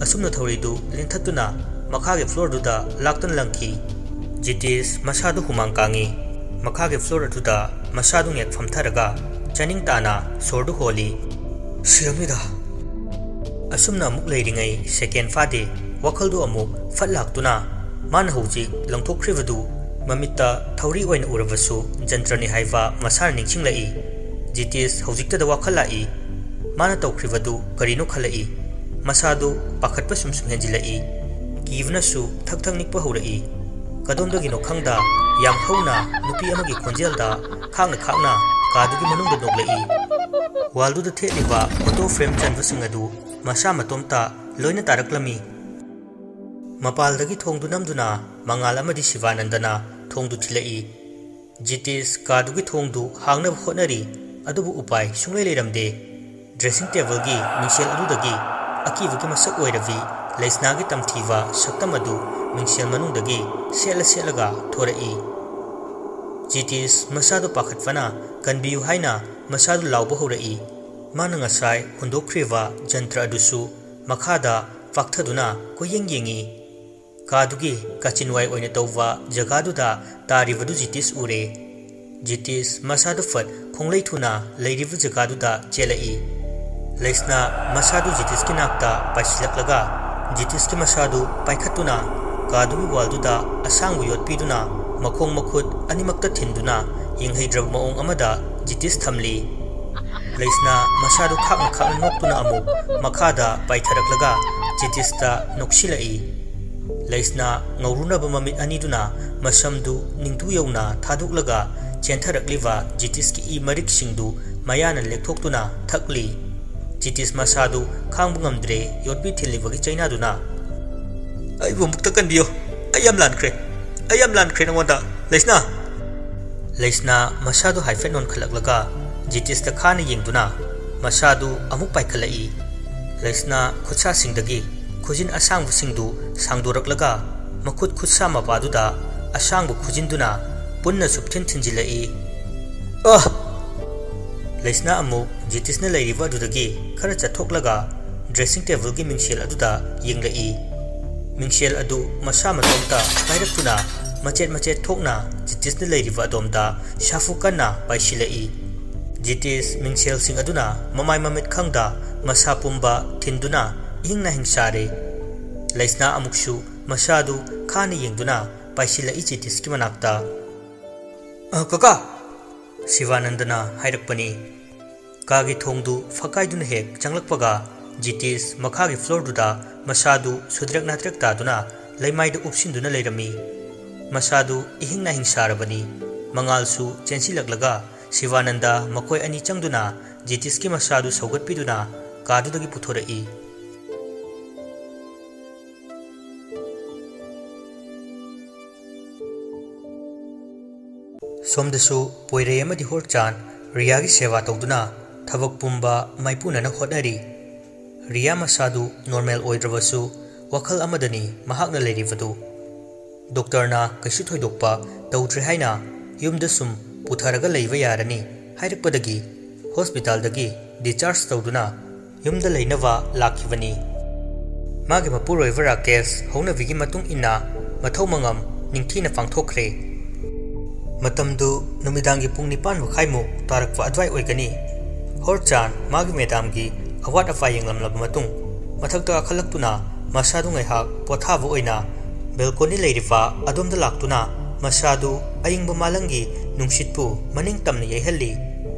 ꯑꯁꯨꯝꯅ ꯊꯧꯔꯤꯗꯨ ꯂꯦꯟꯊꯠꯇꯨꯅ ꯃꯈꯥꯒꯤ floorꯗꯨꯗ ꯂꯥꯛꯇꯨꯅ ꯂꯪꯈꯤ꯫ ꯖꯤꯇꯤꯁ ꯃꯁꯥꯗꯨ ꯍꯨꯃꯥꯡ ꯀꯥꯡꯉꯤ꯫ ꯃꯈꯥꯒꯤ floor ꯑꯗꯨꯗ ꯃꯁꯥꯗꯨ ꯉꯦꯛ ꯐꯝꯊꯔꯒ ꯆꯥꯅꯤꯡ ꯇꯥꯅ ꯁꯣꯔꯗꯨ ꯍꯣꯜꯂꯤ꯫ "ꯁꯤꯔꯝꯅꯤꯗ!" ꯑꯁꯨꯝꯅ ꯑꯃꯨꯛ ꯂꯩꯔꯤꯉꯩ second ꯐꯥꯗꯦ, ꯋꯥꯈꯜꯗꯨ ꯑꯃꯨꯛ ꯐꯠ ꯂꯥꯛꯇꯨꯅ ꯃꯥꯅ ꯍꯧꯖꯤꯛ ꯂꯪꯊꯣꯛꯈ꯭ꯔꯤꯕꯗꯨ ꯃꯃꯤꯠꯇ ꯊꯧꯔꯤ ꯑꯣꯏꯅ ꯎꯔꯕꯁꯨ ꯖꯟꯇ꯭ꯔꯅꯤ ꯍꯥꯏꯕ ꯃꯁꯥꯅ ꯅꯤꯡꯁꯤꯡꯂꯛꯏ꯫ ꯖꯤꯇꯤꯁ ꯍꯧꯖꯤꯛꯇꯗ ꯋꯥꯈꯜ ꯂꯥꯛꯏ꯫ ꯃꯥꯅ ꯇꯧꯈ꯭ꯔꯤꯕꯗꯨ ꯀꯔꯤꯅꯣ ꯈꯜꯂꯛꯏ꯫ ꯃꯁꯥꯗꯨ ꯄꯥꯈꯠꯄ ꯁꯨꯝ ꯁꯨꯝ ꯍꯦꯟꯖꯤꯜꯂꯛꯏ꯫ ꯀꯤꯕꯅꯁꯨ ꯊꯛ ꯊꯛ ꯅꯤꯛꯄ ꯍꯧꯔꯛꯏ꯫ ꯀꯗꯣꯝꯗꯒꯤꯅꯣ ꯈꯪꯗ ꯌꯥꯝ ꯍꯧꯅ ꯅꯨꯄꯤ ꯑꯃꯒꯤ ꯈꯣꯟꯖꯦꯜꯗ ꯈꯥꯛꯅ ꯈꯥꯛꯅ ꯀꯥꯗꯨꯒꯤ ꯃꯅꯨꯡꯗ ꯅꯣꯛꯂꯛꯏ꯫ Wallꯗꯨꯗ ꯊꯦꯠꯂꯤꯕ photo frame ꯆꯟꯕꯁꯤꯡ ꯑꯗꯨ ꯃꯁꯥ ꯃꯇꯣꯝꯇ ꯂꯣꯏꯅ ꯇꯥꯔꯛꯂꯝꯃꯤ꯫ ꯃꯄꯥꯜꯗꯒꯤ ꯊꯣꯡꯗꯨ ꯅꯝꯗꯨꯅ ꯃꯉꯥꯜ ꯑꯃꯗꯤ ꯁꯤꯕꯥꯅꯟꯗꯅ ꯊꯣꯡꯗꯨ ꯊꯤꯜꯂꯛꯏ꯫ ꯖꯤꯇꯤꯁ ꯀꯥꯗꯨꯒꯤ ꯊꯣꯡꯗꯨ ꯍꯥꯡꯅꯕ ꯍꯣꯠꯅꯔꯤ, ꯑꯗꯨꯕꯨ ꯎꯄꯥꯏ ꯁꯨꯡꯂꯩ ꯂꯩꯔꯝꯗꯦ꯫ Dressing tableꯒꯤ ꯃꯤꯡꯁꯦꯜ ꯑꯗꯨꯗꯒꯤ ꯑꯀꯤꯕꯒꯤ ꯃꯁꯛ ꯑꯣꯏꯔꯕꯤ ꯂꯩꯁꯅꯥꯒꯤ ꯇꯝꯊꯤꯕ ꯁꯛꯇꯝ ꯑꯗꯨ ꯃꯤꯡꯁꯦꯜ ꯃꯅꯨꯡꯗꯒꯤ ꯁꯦꯠꯂ ꯁꯦꯠꯂꯒ ꯊꯣꯔꯛꯏ꯫ ꯖꯤꯇꯤꯁ ꯃꯁꯥꯗꯨ ꯄꯥꯈꯠꯄꯅ "ꯀꯟꯕꯤꯌꯨ" ꯍꯥꯏꯅ ꯃꯁꯥꯗꯨ ꯂꯥꯎꯕ ꯍꯧꯔꯛꯏ꯫ ꯃꯥꯅ ꯉꯁꯥꯏ ꯍꯨꯟꯗꯣꯛꯈ꯭ꯔꯤꯕ ꯖꯟꯇ꯭ꯔ ꯑꯗꯨꯁꯨ ꯃꯈꯥꯗ ꯄꯥꯛꯊꯗꯨꯅ ꯀꯣꯏꯌꯦꯡ ꯌꯦꯡꯉꯤ꯫ ꯀꯥꯗꯨꯒꯤ ꯀꯥꯆꯤꯟꯋꯥꯏ ꯑꯣꯏꯅ ꯇꯧꯕ ꯖꯒꯥꯗꯨꯗ ꯇꯥꯔꯤꯕꯗꯨ ꯖꯤꯇꯤꯁ ꯎꯔꯦ꯫ ꯖꯤꯇꯤꯁ ꯃꯁꯥꯗꯨ ꯐꯠ ꯈꯣꯡꯂꯩ ꯊꯨꯅ ꯂꯩꯔꯤꯕ ꯖꯒꯥꯗꯨꯗ ꯆꯦꯜꯂꯛꯏ꯫ ꯂꯩꯁꯅꯥ ꯃꯁꯥꯗꯨ ꯖꯤꯇꯤꯁꯀꯤ ꯅꯥꯛꯇ ꯄꯥꯏꯁꯤꯜꯂꯛꯂꯒ ꯖꯤꯇꯤꯁꯀꯤ ꯃꯁꯥꯗꯨ ꯄꯥꯏꯈꯠꯇꯨꯅ ꯀꯥꯗꯨꯒꯤ wallꯗꯨꯗ ꯑꯁꯥꯡꯕ ꯌꯣꯠꯄꯤꯗꯨꯅ ꯃꯈꯣꯡ ꯃꯈꯨꯠ ꯑꯅꯤꯃꯛꯇ ꯊꯤꯟꯗꯨꯅ ꯌꯦꯡꯍꯩꯗ꯭ꯔꯕ ꯃꯑꯣꯡ ꯑꯃꯗ ꯖꯤꯇꯤꯁ ꯊꯝꯂꯤ꯫ ꯂꯩꯁꯅꯥ ꯃꯁꯥꯗꯨ ꯈꯥꯛꯅ ꯈꯥꯛꯅ ꯅꯣꯛꯇꯨꯅ ꯑꯃꯨꯛ ꯃꯈꯥꯗ ꯄꯥꯏꯊꯔꯛꯂꯒ ꯖꯤꯇꯤꯁꯇ ꯅꯣꯛꯁꯤꯜꯂꯛꯏ꯫ ꯂꯩꯁꯅꯥ ꯉꯧꯔꯨꯅꯕ ꯃꯃꯤꯠ ꯑꯅꯤꯗꯨꯅ ꯃꯁꯝꯗꯨ ꯅꯤꯡꯊꯨ ꯌꯧꯅ ꯊꯥꯗꯣꯛꯂꯒ ꯆꯦꯟꯊꯔꯛꯂꯤꯕ ꯖꯤꯇꯤꯁꯀꯤ ꯏ ꯃꯔꯤꯛꯁꯤꯡꯗꯨ ꯃꯌꯥꯅ ꯂꯦꯛꯊꯣꯛꯇꯨꯅ ꯊꯛꯂꯤ꯫ ꯖꯤꯇꯤꯁ ꯃꯁꯥꯗꯨ ꯈꯥꯡꯕ ꯉꯝꯗ꯭ꯔꯦ, ꯌꯣꯠꯄꯤ ꯊꯤꯜꯂꯤꯕꯒꯤ ꯆꯩꯅꯥꯗꯨꯅ, "ꯑꯩꯕꯨ ꯑꯃꯨꯛꯇ ꯀꯟꯕꯤꯌꯨ, ꯑꯩ ꯌꯥꯝ ꯂꯥꯟꯈ꯭ꯔꯦ, ꯑꯩ ꯌꯥꯝ ꯂꯥꯟꯈ꯭ꯔꯦ ꯅꯉꯣꯟꯗ, ꯂꯩꯁꯅꯥ!" ꯂꯩꯁꯅꯥ ꯃꯁꯥꯗꯨ ꯍꯥꯏꯐꯦꯠ ꯅꯣꯟꯈꯠꯂꯛꯂꯒ ꯖꯤꯇꯤꯁꯇ ꯈꯥꯅ ꯌꯦꯡꯗꯨꯅ ꯃꯁꯥꯗꯨ ꯑꯃꯨꯛ ꯄꯥꯏꯈꯠꯂꯛꯏ꯫ ꯂꯩꯁꯅꯥ ꯈꯨꯠꯁꯥꯁꯤꯡꯗꯒꯤ ꯈꯨꯖꯤꯟ ꯑꯁꯥꯡꯕꯁꯤꯡꯗꯨ ꯁꯥꯡꯗꯣꯔꯛꯂꯒ ꯃꯈꯨꯠ ꯈꯨꯠꯁꯥ ꯃꯄꯥꯗꯨꯗ ꯑꯁꯥꯡꯕ ꯈꯨꯖꯤꯟꯗꯨꯅ ꯄꯨꯟꯅ ꯁꯨꯞꯊꯤꯟ ꯊꯤꯟꯖꯤꯜꯂꯛꯏ꯫ ꯑ! ꯂꯩꯁꯅꯥ ꯑꯃꯨꯛ ꯖꯤꯇꯤꯁꯅ ꯂꯩꯔꯤꯕ ꯑꯗꯨꯗꯒꯤ ꯈꯔ ꯆꯠꯊꯣꯛꯂꯒ dressing tableꯒꯤ ꯃꯤꯡꯁꯦꯜ ꯑꯗꯨꯗ ꯌꯦꯡꯂꯛꯏ꯫ ꯃꯤꯡꯁꯦꯜ ꯑꯗꯨ ꯃꯁꯥ ꯃꯇꯣꯝꯇ ꯄꯥꯏꯔꯛꯇꯨꯅ ꯃꯆꯦꯠ ꯃꯆꯦꯠ ꯊꯣꯛꯅ ꯖꯤꯇꯤꯁꯅ ꯂꯩꯔꯤꯕ ꯑꯗꯣꯝꯗ ꯁꯥꯐꯨ ꯀꯟꯅ ꯄꯥꯏꯁꯤꯜꯂꯛꯏ꯫ ꯖꯤꯇꯤꯁ ꯃꯤꯡꯁꯦꯜꯁꯤꯡ ꯑꯗꯨꯅ ꯃꯃꯥꯏ ꯃꯃꯤꯠ ꯈꯪꯗ ꯃꯁꯥ ꯄꯨꯝꯕ ꯊꯤꯟꯗꯨꯅ ꯏꯍꯤꯡ ꯅꯥꯍꯤꯡ ꯁꯥꯔꯦ꯫ ꯂꯩꯁꯅꯥ ꯑꯃꯨꯛꯁꯨ ꯃꯁꯥꯗꯨ ꯈꯥꯅ ꯌꯦꯡꯗꯨꯅ ꯄꯥꯏꯁꯤꯜꯂꯛꯏ ꯖꯤꯇꯤꯁꯀꯤ ꯃꯅꯥꯛꯇ꯫ "ꯑ, ꯀꯀꯥ!" ꯁꯤꯕꯥꯅꯟꯗꯅ ꯍꯥꯏꯔꯛꯄꯅꯤ꯫ ꯀꯥꯒꯤ ꯊꯣꯡꯗꯨ ꯐꯛꯀꯥꯏꯗꯨꯅ ꯍꯦꯛ ꯆꯪꯂꯛꯄꯒ ꯖꯤꯇꯤꯁ ꯃꯈꯥꯒꯤ floorꯗꯨꯗ ꯃꯁꯥꯗꯨ ꯁꯨꯗ꯭ꯔꯦꯛ ꯅꯥꯇ꯭ꯔꯦꯛ ꯇꯥꯗꯨꯅ ꯂꯩꯃꯥꯏꯗ ꯎꯞꯁꯤꯟꯗꯨꯅ ꯂꯩꯔꯝꯃꯤ꯫ ꯃꯁꯥꯗꯨ ꯏꯍꯤꯡ ꯅꯥꯍꯤꯡ ꯁꯥꯔꯕꯅꯤ꯫ ꯃꯉꯥꯜꯁꯨ ꯆꯦꯟꯁꯤꯜꯂꯛꯂꯒ ꯁꯤꯕꯥꯅꯟꯗ ꯃꯈꯣꯏ ꯑꯅꯤ ꯆꯪꯗꯨꯅ ꯖꯤꯇꯤꯁꯀꯤ ꯃꯁꯥꯗꯨ ꯁꯧꯒꯠꯄꯤꯗꯨꯅ ꯀꯥꯗꯨꯗꯒꯤ ꯄꯨꯊꯣꯔꯛꯏ꯫ ꯁꯣꯝꯗꯁꯨ ꯄꯣꯏꯔꯩ ꯑꯃꯗꯤ ꯍꯣꯔꯆꯥꯟ ꯔꯤꯌꯥꯒꯤ ꯁꯦꯕꯥ ꯇꯧꯗꯨꯅ ꯊꯕꯛ ꯄꯨꯝꯕ ꯃꯥꯏꯄꯨꯅꯅ ꯍꯣꯠꯅꯔꯤ꯫ ꯔꯤꯌꯥ ꯃꯁꯥꯗꯨ normal ꯑꯣꯏꯗ꯭ꯔꯕꯁꯨ ꯋꯥꯈꯜ ꯑꯃꯗꯅꯤ ꯃꯍꯥꯛꯅ ꯂꯩꯔꯤꯕꯗꯨ꯫ ꯗꯣꯛꯇꯔꯅ ꯀꯩꯁꯨ ꯊꯣꯏꯗꯣꯛꯄ ꯇꯧꯗ꯭ꯔꯦ ꯍꯥꯏꯅ ꯌꯨꯝꯗ ꯁꯨꯝ ꯄꯨꯊꯔꯒ ꯂꯩꯕ ꯌꯥꯔꯅꯤ ꯍꯥꯏꯔꯛꯄꯗꯒꯤ hospitalꯗꯒꯤ discharge ꯇꯧꯗꯨꯅ ꯌꯨꯝꯗ ꯂꯩꯅꯕ ꯂꯥꯛꯈꯤꯕꯅꯤ꯫ ꯃꯥꯒꯤ ꯃꯄꯨꯔꯣꯏꯕ ꯔꯥꯀꯦꯁ ꯍꯧꯅꯕꯤꯒꯤ ꯃꯇꯨꯡ ꯏꯟꯅ ꯃꯊꯧ ꯃꯉꯝ ꯅꯤꯡꯊꯤꯅ ꯄꯥꯡꯊꯣꯛꯈ꯭ꯔꯦ꯫ ꯃꯇꯝꯗꯨ ꯅꯨꯃꯤꯗꯥꯡꯒꯤ ꯄꯨꯡ ꯅꯤꯄꯥꯟ ꯃꯈꯥꯏꯃꯨꯛ ꯇꯥꯔꯛꯄ ꯑꯗꯨꯋꯥꯏ ꯑꯣꯏꯒꯅꯤ꯫ ꯍꯣꯔꯆꯥꯟ ꯃꯥꯒꯤ ꯃꯦꯗꯥꯝꯒꯤ ꯑꯋꯥꯠ ꯑꯄꯥ ꯌꯦꯡꯂꯝꯂꯕ ꯃꯇꯨꯡ ꯃꯊꯛꯇ ꯀꯥꯈꯠꯂꯛꯇꯨꯅ ꯃꯁꯥꯗꯨ ꯉꯥꯏꯍꯥꯛ ꯄꯣꯊꯥꯕ ꯑꯣꯏꯅ balcony ꯂꯩꯔꯤꯕ ꯑꯗꯣꯝꯗ ꯂꯥꯛꯇꯨꯅ ꯃꯁꯥꯗꯨ ꯑꯏꯪꯕ ꯃꯥꯂꯪꯒꯤ ꯅꯨꯡꯁꯤꯠꯄꯨ ꯃꯅꯤꯡ ꯇꯝꯅ ꯌꯩꯍꯜꯂꯤ꯫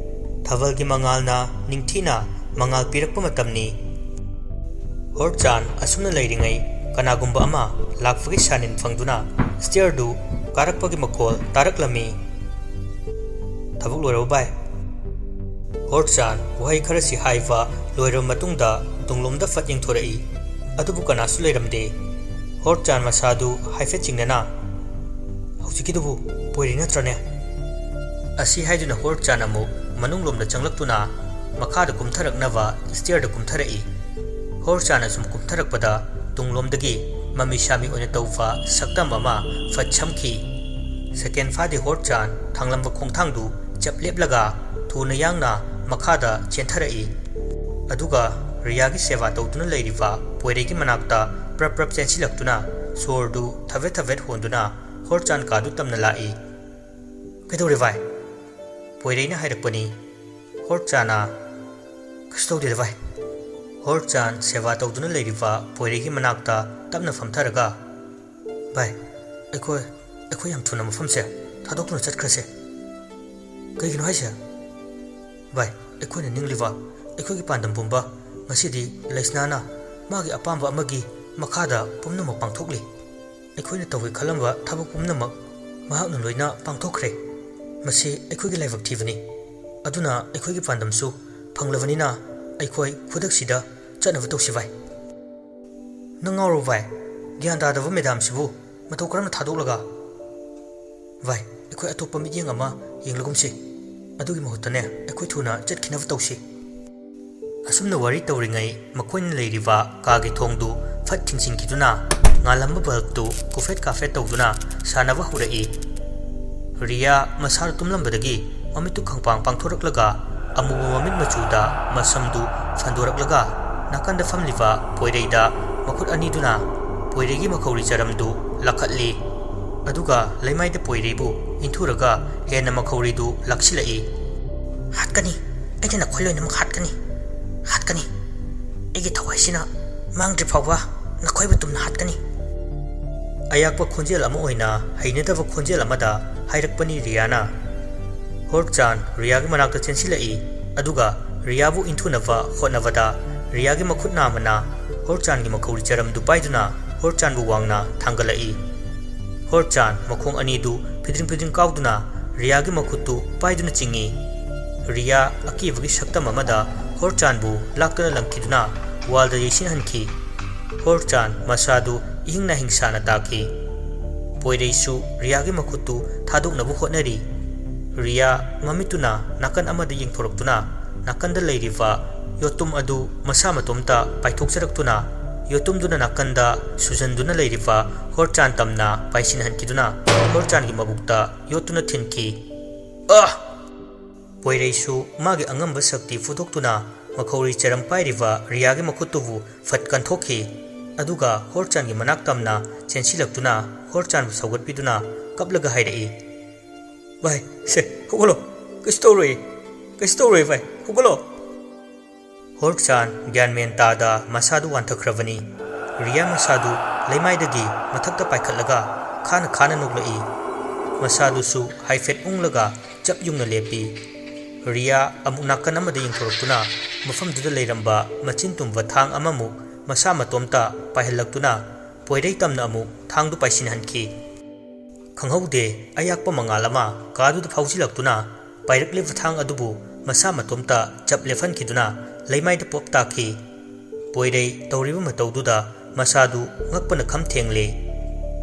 ꯊꯥꯕꯜꯒꯤ ꯃꯉꯥꯜꯅ ꯅꯤꯡꯊꯤꯅ ꯃꯉꯥꯜ ꯄꯤꯔꯛꯄ ꯃꯇꯝꯅꯤ꯫ ꯍꯣꯔꯆꯥꯟ ꯑꯁꯨꯝꯅ ꯂꯩꯔꯤꯉꯩ ꯀꯅꯥꯒꯨꯝꯕ ꯑꯃ ꯂꯥꯛꯄꯒꯤ ꯁꯥꯅꯤꯟ ꯐꯪꯗꯨꯅ stairꯗꯨ ꯀꯥꯔꯛꯄꯒꯤ ꯃꯈꯣꯜ ꯇꯥꯔꯛꯂꯝꯃꯤ꯫ "ꯊꯕꯛ ꯂꯣꯏꯔꯕꯣ ꯚꯥꯏ?" ꯍꯣꯔꯆꯥꯟ ꯋꯥꯍꯩ ꯈꯔꯁꯤ ꯍꯥꯏꯕ ꯂꯣꯏꯔꯕ ꯃꯇꯨꯡꯗ ꯇꯨꯡꯂꯣꯝꯗ ꯐꯠ ꯌꯦꯡꯊꯣꯔꯛꯏ꯫ ꯑꯗꯨꯕꯨ ꯀꯅꯥꯁꯨ ꯂꯩꯔꯝꯗꯦ꯫ ꯍꯣꯔꯆꯥꯟ ꯃꯁꯥꯗꯨ ꯍꯥꯏꯐꯦꯠ ꯆꯤꯡꯅꯅ, "ꯍꯧꯖꯤꯛꯀꯤꯗꯨꯕꯨ ꯄꯣꯏꯔꯤ ꯅꯠꯇ꯭ꯔꯅꯦ?" ꯑꯁꯤ ꯍꯥꯏꯗꯨꯅ ꯍꯣꯔꯆꯥꯟ ꯑꯃꯨꯛ ꯃꯅꯨꯡꯂꯣꯝꯗ ꯆꯪꯂꯛꯇꯨꯅ ꯃꯈꯥꯗ ꯀꯨꯝꯊꯔꯛꯅꯕ stairꯗ ꯀꯨꯝꯊꯔꯛꯏ꯫ ꯍꯣꯔꯆꯥꯟ ꯑꯁꯨꯝ ꯀꯨꯝꯊꯔꯛꯄꯗ ꯇꯨꯡꯂꯣꯝꯗꯒꯤ ꯃꯃꯤ ꯁꯥꯃꯤ ꯑꯣꯏꯅ ꯇꯧꯕ ꯁꯛꯇꯝ ꯑꯃ ꯐꯠ ꯁꯝꯈꯤ꯫ ꯁꯦꯀꯦꯟ ꯐꯥꯗꯦ ꯍꯣꯔꯆꯥꯟ ꯊꯥꯡꯂꯝꯕ ꯈꯣꯡꯊꯥꯡꯗꯨ ꯆꯞ ꯂꯦꯞꯂꯒ ꯊꯨꯅ ꯌꯥꯡꯅ ꯃꯈꯥꯗ ꯆꯦꯟꯊꯔꯛꯏ꯫ ꯑꯗꯨꯒ ꯔꯤꯌꯥꯒꯤ ꯁꯦꯕꯥ ꯇꯧꯗꯨꯅ ꯂꯩꯔꯤꯕ ꯄꯣꯏꯔꯩꯒꯤ ꯃꯅꯥꯛꯇ ꯄ꯭ꯔꯞ ꯄ꯭ꯔꯞ ꯆꯦꯟꯁꯤꯜꯂꯛꯇꯨꯅ ꯁꯣꯔꯗꯨ ꯊꯕꯦꯠ ꯊꯕꯦꯠ ꯍꯣꯟꯗꯨꯅ ꯍꯣꯔꯆꯥꯟ ꯀꯥꯗꯨ ꯇꯝꯅ ꯂꯥꯛꯏ꯫ "ꯀꯩꯗꯧꯔꯦ ꯚꯥꯏ?" ꯄꯣꯏꯔꯩꯅ ꯍꯥꯏꯔꯛꯄꯅꯤ꯫ ꯍꯣꯔꯆꯥꯟꯅ, "ꯀꯩꯁꯨ ꯇꯧꯗꯦꯗ ꯚꯥꯏ꯫" ꯍꯣꯔꯆꯥꯟ ꯁꯦꯕꯥ ꯇꯧꯗꯨꯅ ꯂꯩꯔꯤꯕ ꯄꯣꯏꯔꯩꯒꯤ ꯃꯅꯥꯛꯇ ꯇꯞꯅ ꯐꯝꯊꯔꯒ, "ꯚꯥꯏ, ꯑꯩꯈꯣꯏ, ꯑꯩꯈꯣꯏ ꯌꯥꯝ ꯊꯨꯅ ꯃꯐꯝꯁꯦ ꯊꯥꯗꯣꯛꯇꯨꯅ ꯆꯠꯈ꯭ꯔꯁꯦ꯫" "ꯀꯩꯒꯤꯅꯣ ꯍꯥꯏꯁꯦ?" "ꯚꯥꯏ, ꯑꯩꯈꯣꯏꯅ ꯅꯤꯡꯂꯤꯕ ꯑꯩꯈꯣꯏꯒꯤ ꯄꯥꯟꯗꯝ ꯄꯨꯝꯕ ꯉꯁꯤꯗꯤ ꯂꯩꯁꯅꯥꯅ ꯃꯥꯒꯤ ꯑꯄꯥꯝꯕ ꯑꯃꯒꯤ ꯃꯈꯥꯗ ꯄꯨꯝꯅꯃꯛ ꯄꯥꯡꯊꯣꯛꯂꯤ꯫ ꯑꯩꯈꯣꯏꯅ ꯇꯧꯒꯦ ꯈꯜꯂꯝꯕ ꯊꯕꯛ ꯄꯨꯝꯅꯃꯛ ꯃꯍꯥꯛꯅ ꯂꯣꯏꯅ ꯄꯥꯡꯊꯣꯛꯈ꯭ꯔꯦ꯫ ꯃꯁꯤ ꯑꯩꯈꯣꯏꯒꯤ ꯂꯥꯏꯕꯛ ꯊꯤꯕꯅꯤ꯫ ꯑꯗꯨꯅ ꯑꯩꯈꯣꯏꯒꯤ ꯄꯥꯟꯗꯝꯁꯨ ꯐꯪꯂꯕꯅꯤꯅ ꯑꯩꯈꯣꯏ ꯈꯨꯗꯛꯁꯤꯗ ꯆꯠꯅꯕ ꯇꯧꯁꯤ ꯚꯥꯏ꯫" "ꯅꯪ ꯉꯥꯎꯔꯕꯣ ꯚꯥꯏ? ꯒ꯭ꯌꯥꯟ ꯇꯥꯗꯕ ꯃꯦꯗꯥꯝꯁꯤꯕꯨ ꯃꯇꯧ ꯀꯔꯝꯅ ꯊꯥꯗꯣꯛꯂꯒ?" "ꯚꯥꯏ, ꯑꯩꯈꯣꯏ ꯑꯇꯣꯞꯄ ꯃꯤꯠꯌꯦꯡ ꯑꯃ ꯌꯦꯡꯂꯒꯨꯝꯁꯤ꯫ ꯑꯗꯨꯒꯤ ꯃꯍꯨꯠꯇꯅꯦ, ꯑꯩꯈꯣꯏ ꯊꯨꯅ ꯆꯠꯈꯤꯅꯕ ꯇꯧꯁꯤ꯫" ꯑꯁꯨꯝꯅ ꯋꯥꯔꯤ ꯇꯧꯔꯤꯉꯩ ꯃꯈꯣꯏꯅ ꯂꯩꯔꯤꯕ ꯀꯥꯒꯤ ꯊꯣꯡꯗꯨ ꯐꯠ ꯊꯤꯡꯖꯤꯟꯈꯤꯗꯨꯅ ꯉꯥꯜꯂꯝꯕ ꯕꯜꯕꯇꯨ ꯀꯨꯐꯦꯠ ꯀꯥꯐꯦꯠ ꯇꯧꯗꯨꯅ ꯁꯥꯟꯅꯕ ꯍꯧꯔꯛꯏ꯫ ꯔꯤꯌꯥ ꯃꯁꯥꯗꯨ ꯇꯨꯝꯂꯝꯕꯗꯒꯤ ꯃꯃꯤꯠꯇꯨ ꯈꯪꯄꯥꯡ ꯄꯥꯡꯊꯣꯔꯛꯂꯒ ꯑꯃꯨꯕ ꯃꯃꯤꯠ ꯃꯆꯨꯗ ꯃꯁꯝꯗꯨ ꯐꯟꯗꯣꯔꯛꯂꯒ ꯅꯥꯀꯟꯗ ꯐꯝꯂꯤꯕ ꯄꯣꯏꯔꯩꯗ ꯃꯈꯨꯠ ꯑꯅꯤꯗꯨꯅ ꯄꯣꯏꯔꯩꯒꯤ ꯃꯈꯧꯔꯤ ꯆꯔꯝꯗꯨ ꯂꯥꯈꯠꯂꯤ꯫ ꯑꯗꯨꯒ ꯂꯩꯃꯥꯏꯗ ꯄꯣꯏꯔꯩꯕꯨ ꯏꯟꯊꯨꯔꯒ ꯍꯦꯟꯅ ꯃꯈꯧꯔꯤꯗꯨ ꯂꯥꯛꯁꯤꯜꯂꯛꯏ꯫ "ꯍꯥꯠꯀꯅꯤ, ꯑꯩꯅ ꯅꯈꯣꯏ ꯂꯣꯏꯅꯃꯛ ꯍꯥꯠꯀꯅꯤ, ꯍꯥꯠꯀꯅꯤ꯫ ꯑꯩꯒꯤ ꯊꯋꯥꯏꯁꯤꯅ ꯃꯥꯡꯗ꯭ꯔꯤ ꯐꯥꯎꯕ ꯅꯈꯣꯏꯕꯨ ꯇꯨꯝꯅ ꯍꯥꯠꯀꯅꯤ꯫" ꯑꯌꯥꯛꯄ ꯈꯣꯟꯖꯦꯜ ꯑꯃ ꯑꯣꯏꯅ ꯍꯩꯅꯗꯕ ꯈꯣꯟꯖꯦꯜ ꯑꯃꯗ ꯍꯥꯏꯔꯛꯄꯅꯤ ꯔꯤꯌꯥꯅ꯫ ꯍꯣꯔꯆꯥꯟ ꯔꯤꯌꯥꯒꯤ ꯃꯅꯥꯛꯇ ꯆꯦꯟꯁꯤꯜꯂꯛꯏ, ꯑꯗꯨꯒ ꯔꯤꯌꯥꯕꯨ ꯏꯟꯊꯨꯅꯕ ꯍꯣꯠꯅꯕꯗ ꯔꯤꯌꯥꯒꯤ ꯃꯈꯨꯠ ꯅꯥꯝꯃꯅ ꯍꯣꯔꯆꯥꯟꯒꯤ ꯃꯈꯧꯔꯤ ꯆꯔꯝꯗꯨ ꯄꯥꯏꯗꯨꯅ ꯍꯣꯔꯆꯥꯟꯕꯨ ꯋꯥꯡꯅ ꯊꯥꯡꯒꯠꯂꯛꯏ꯫ ꯍꯣꯔꯆꯥꯟ ꯃꯈꯣꯡ ꯑꯅꯤꯗꯨ ꯐꯤꯗ꯭ꯔꯤꯡ ꯐꯤꯗ꯭ꯔꯤꯡ ꯀꯥꯎꯗꯨꯅ ꯔꯤꯌꯥꯒꯤ ꯃꯈꯨꯠꯇꯨ ꯄꯥꯏꯗꯨꯅ ꯆꯤꯡꯏ꯫ ꯔꯤꯌꯥ ꯑꯀꯤꯕꯒꯤ ꯁꯛꯇꯝ ꯑꯃꯗ ꯍꯣꯔꯆꯥꯟꯕꯨ ꯂꯥꯛꯇꯨꯅ ꯂꯪꯈꯤꯗꯨꯅ ꯋꯥꯜꯗ ꯌꯩꯁꯤꯟꯍꯟꯈꯤ꯫ ꯍꯣꯔꯆꯥꯟ ꯃꯁꯥꯗꯨ ꯏꯍꯤꯡ ꯅꯥꯍꯤꯡ ꯁꯥꯅ ꯇꯥꯈꯤ꯫ ꯄꯣꯏꯔꯩꯁꯨ ꯔꯤꯌꯥꯒꯤ ꯃꯈꯨꯠꯇꯨ ꯊꯥꯗꯣꯛꯅꯕ ꯍꯣꯠꯅꯔꯤ꯫ ꯔꯤꯌꯥ ꯃꯃꯤꯠꯇꯨꯅ ꯅꯥꯀꯟ ꯑꯃꯗ ꯌꯦꯡꯊꯣꯔꯛꯇꯨꯅ ꯅꯥꯀꯟꯗ ꯂꯩꯔꯤꯕ ꯌꯣꯠꯇꯨꯝ ꯑꯗꯨ ꯃꯁꯥ ꯃꯇꯣꯝꯇ ꯄꯥꯏꯊꯣꯛꯆꯔꯛꯇꯨꯅ, ꯌꯣꯠꯇꯨꯝꯗꯨꯅ ꯅꯥꯀꯟꯗ ꯁꯨꯖꯟꯗꯨꯅ ꯂꯩꯔꯤꯕ ꯍꯣꯔꯆꯥꯟ ꯇꯝꯅ ꯄꯥꯏꯁꯤꯟꯍꯟꯈꯤꯗꯨꯅ, ꯍꯣꯔꯆꯥꯟꯒꯤ ꯃꯕꯨꯛꯇ ꯌꯣꯠꯇꯨꯅ ꯊꯤꯟꯈꯤ꯫ ꯑ! ꯄꯣꯏꯔꯩꯁꯨ ꯃꯥꯒꯤ ꯑꯉꯝꯕ ꯁꯛꯇꯤ ꯐꯨꯗꯣꯛꯇꯨꯅ ꯃꯈꯧꯔꯤ ꯆꯔꯝ ꯄꯥꯏꯔꯤꯕ ꯔꯤꯌꯥꯒꯤ ꯃꯈꯨꯠꯇꯨꯕꯨ ꯐꯠ ꯀꯟꯊꯣꯛꯈꯤ꯫ ꯑꯗꯨꯒ ꯍꯣꯔꯆꯥꯟꯒꯤ ꯃꯅꯥꯛ ꯇꯝꯅ ꯆꯦꯟꯁꯤꯜꯂꯛꯇꯨꯅ ꯍꯣꯔꯆꯥꯟꯕꯨ ꯁꯧꯒꯠꯄꯤꯗꯨꯅ ꯀꯞꯂꯒ ꯍꯥꯏꯔꯛꯏ, "ꯚꯥꯏ, ꯁꯦ, ꯍꯧꯒꯠꯂꯣ꯫ ꯀꯩꯁꯨ ꯇꯧꯔꯣꯏꯌꯦ꯫ ꯀꯩꯁꯨ ꯇꯧꯔꯣꯏꯌꯦ, ꯚꯥꯏ꯫ ꯍꯧꯒꯠꯂꯣ꯫" ꯍꯣꯔꯆꯥꯟ ꯒ꯭ꯌꯥꯟ ꯃꯦꯟ ꯇꯥꯗ ꯃꯁꯥꯗꯨ ꯋꯥꯟꯊꯈ꯭ꯔꯕꯅꯤ꯫ ꯔꯤꯌꯥ ꯃꯁꯥꯗꯨ ꯂꯩꯃꯥꯏꯗꯒꯤ ꯃꯊꯛꯇ ꯄꯥꯏꯈꯠꯂꯒ ꯈꯥꯅ ꯈꯥꯅ ꯅꯣꯛꯂꯛꯏ꯫ ꯃꯁꯥꯗꯨꯁꯨ ꯍꯥꯏꯐꯦꯠ ꯎꯪꯂꯒ ꯆꯞ ꯌꯨꯡꯅ ꯂꯦꯞꯄꯤ꯫ ꯔꯤꯌꯥ ꯑꯃꯨꯛ ꯅꯥꯀꯟ ꯑꯃꯗ ꯌꯦꯡꯊꯣꯔꯛꯇꯨꯅ ꯃꯐꯝꯗꯨꯗ ꯂꯩꯔꯝꯕ ꯃꯆꯤꯟ ꯇꯨꯝꯕ ꯊꯥꯡ ꯑꯃꯃꯨꯛ ꯃꯁꯥ ꯃꯇꯣꯝꯇ ꯄꯥꯏꯍꯜꯂꯛꯇꯨꯅ ꯄꯣꯏꯔꯩ ꯇꯝꯅ ꯑꯃꯨꯛ ꯊꯥꯡꯗꯨ ꯄꯥꯏꯁꯤꯟꯍꯟꯈꯤ꯫ ꯈꯪꯍꯧꯗꯦ, ꯑꯌꯥꯛꯄ ꯃꯉꯥꯜ ꯑꯃ ꯀꯥꯗꯨꯗ ꯐꯥꯎꯖꯤꯜꯂꯛꯇꯨꯅ ꯄꯥꯏꯔꯛꯂꯤꯕ ꯊꯥꯡ ꯑꯗꯨꯕꯨ ꯃꯁꯥ ꯃꯇꯣꯝꯇ ꯆꯞ ꯂꯦꯞꯍꯟꯈꯤꯗꯨꯅ ꯂꯩꯃꯥꯏꯗ ꯄꯣꯞ ꯇꯥꯈꯤ꯫ ꯄꯣꯏꯔꯩ ꯇꯧꯔꯤꯕ ꯃꯇꯧꯗꯨꯗ ꯃꯁꯥꯗꯨ ꯉꯛꯄꯅ ꯈꯝ ꯊꯦꯡꯂꯦ꯫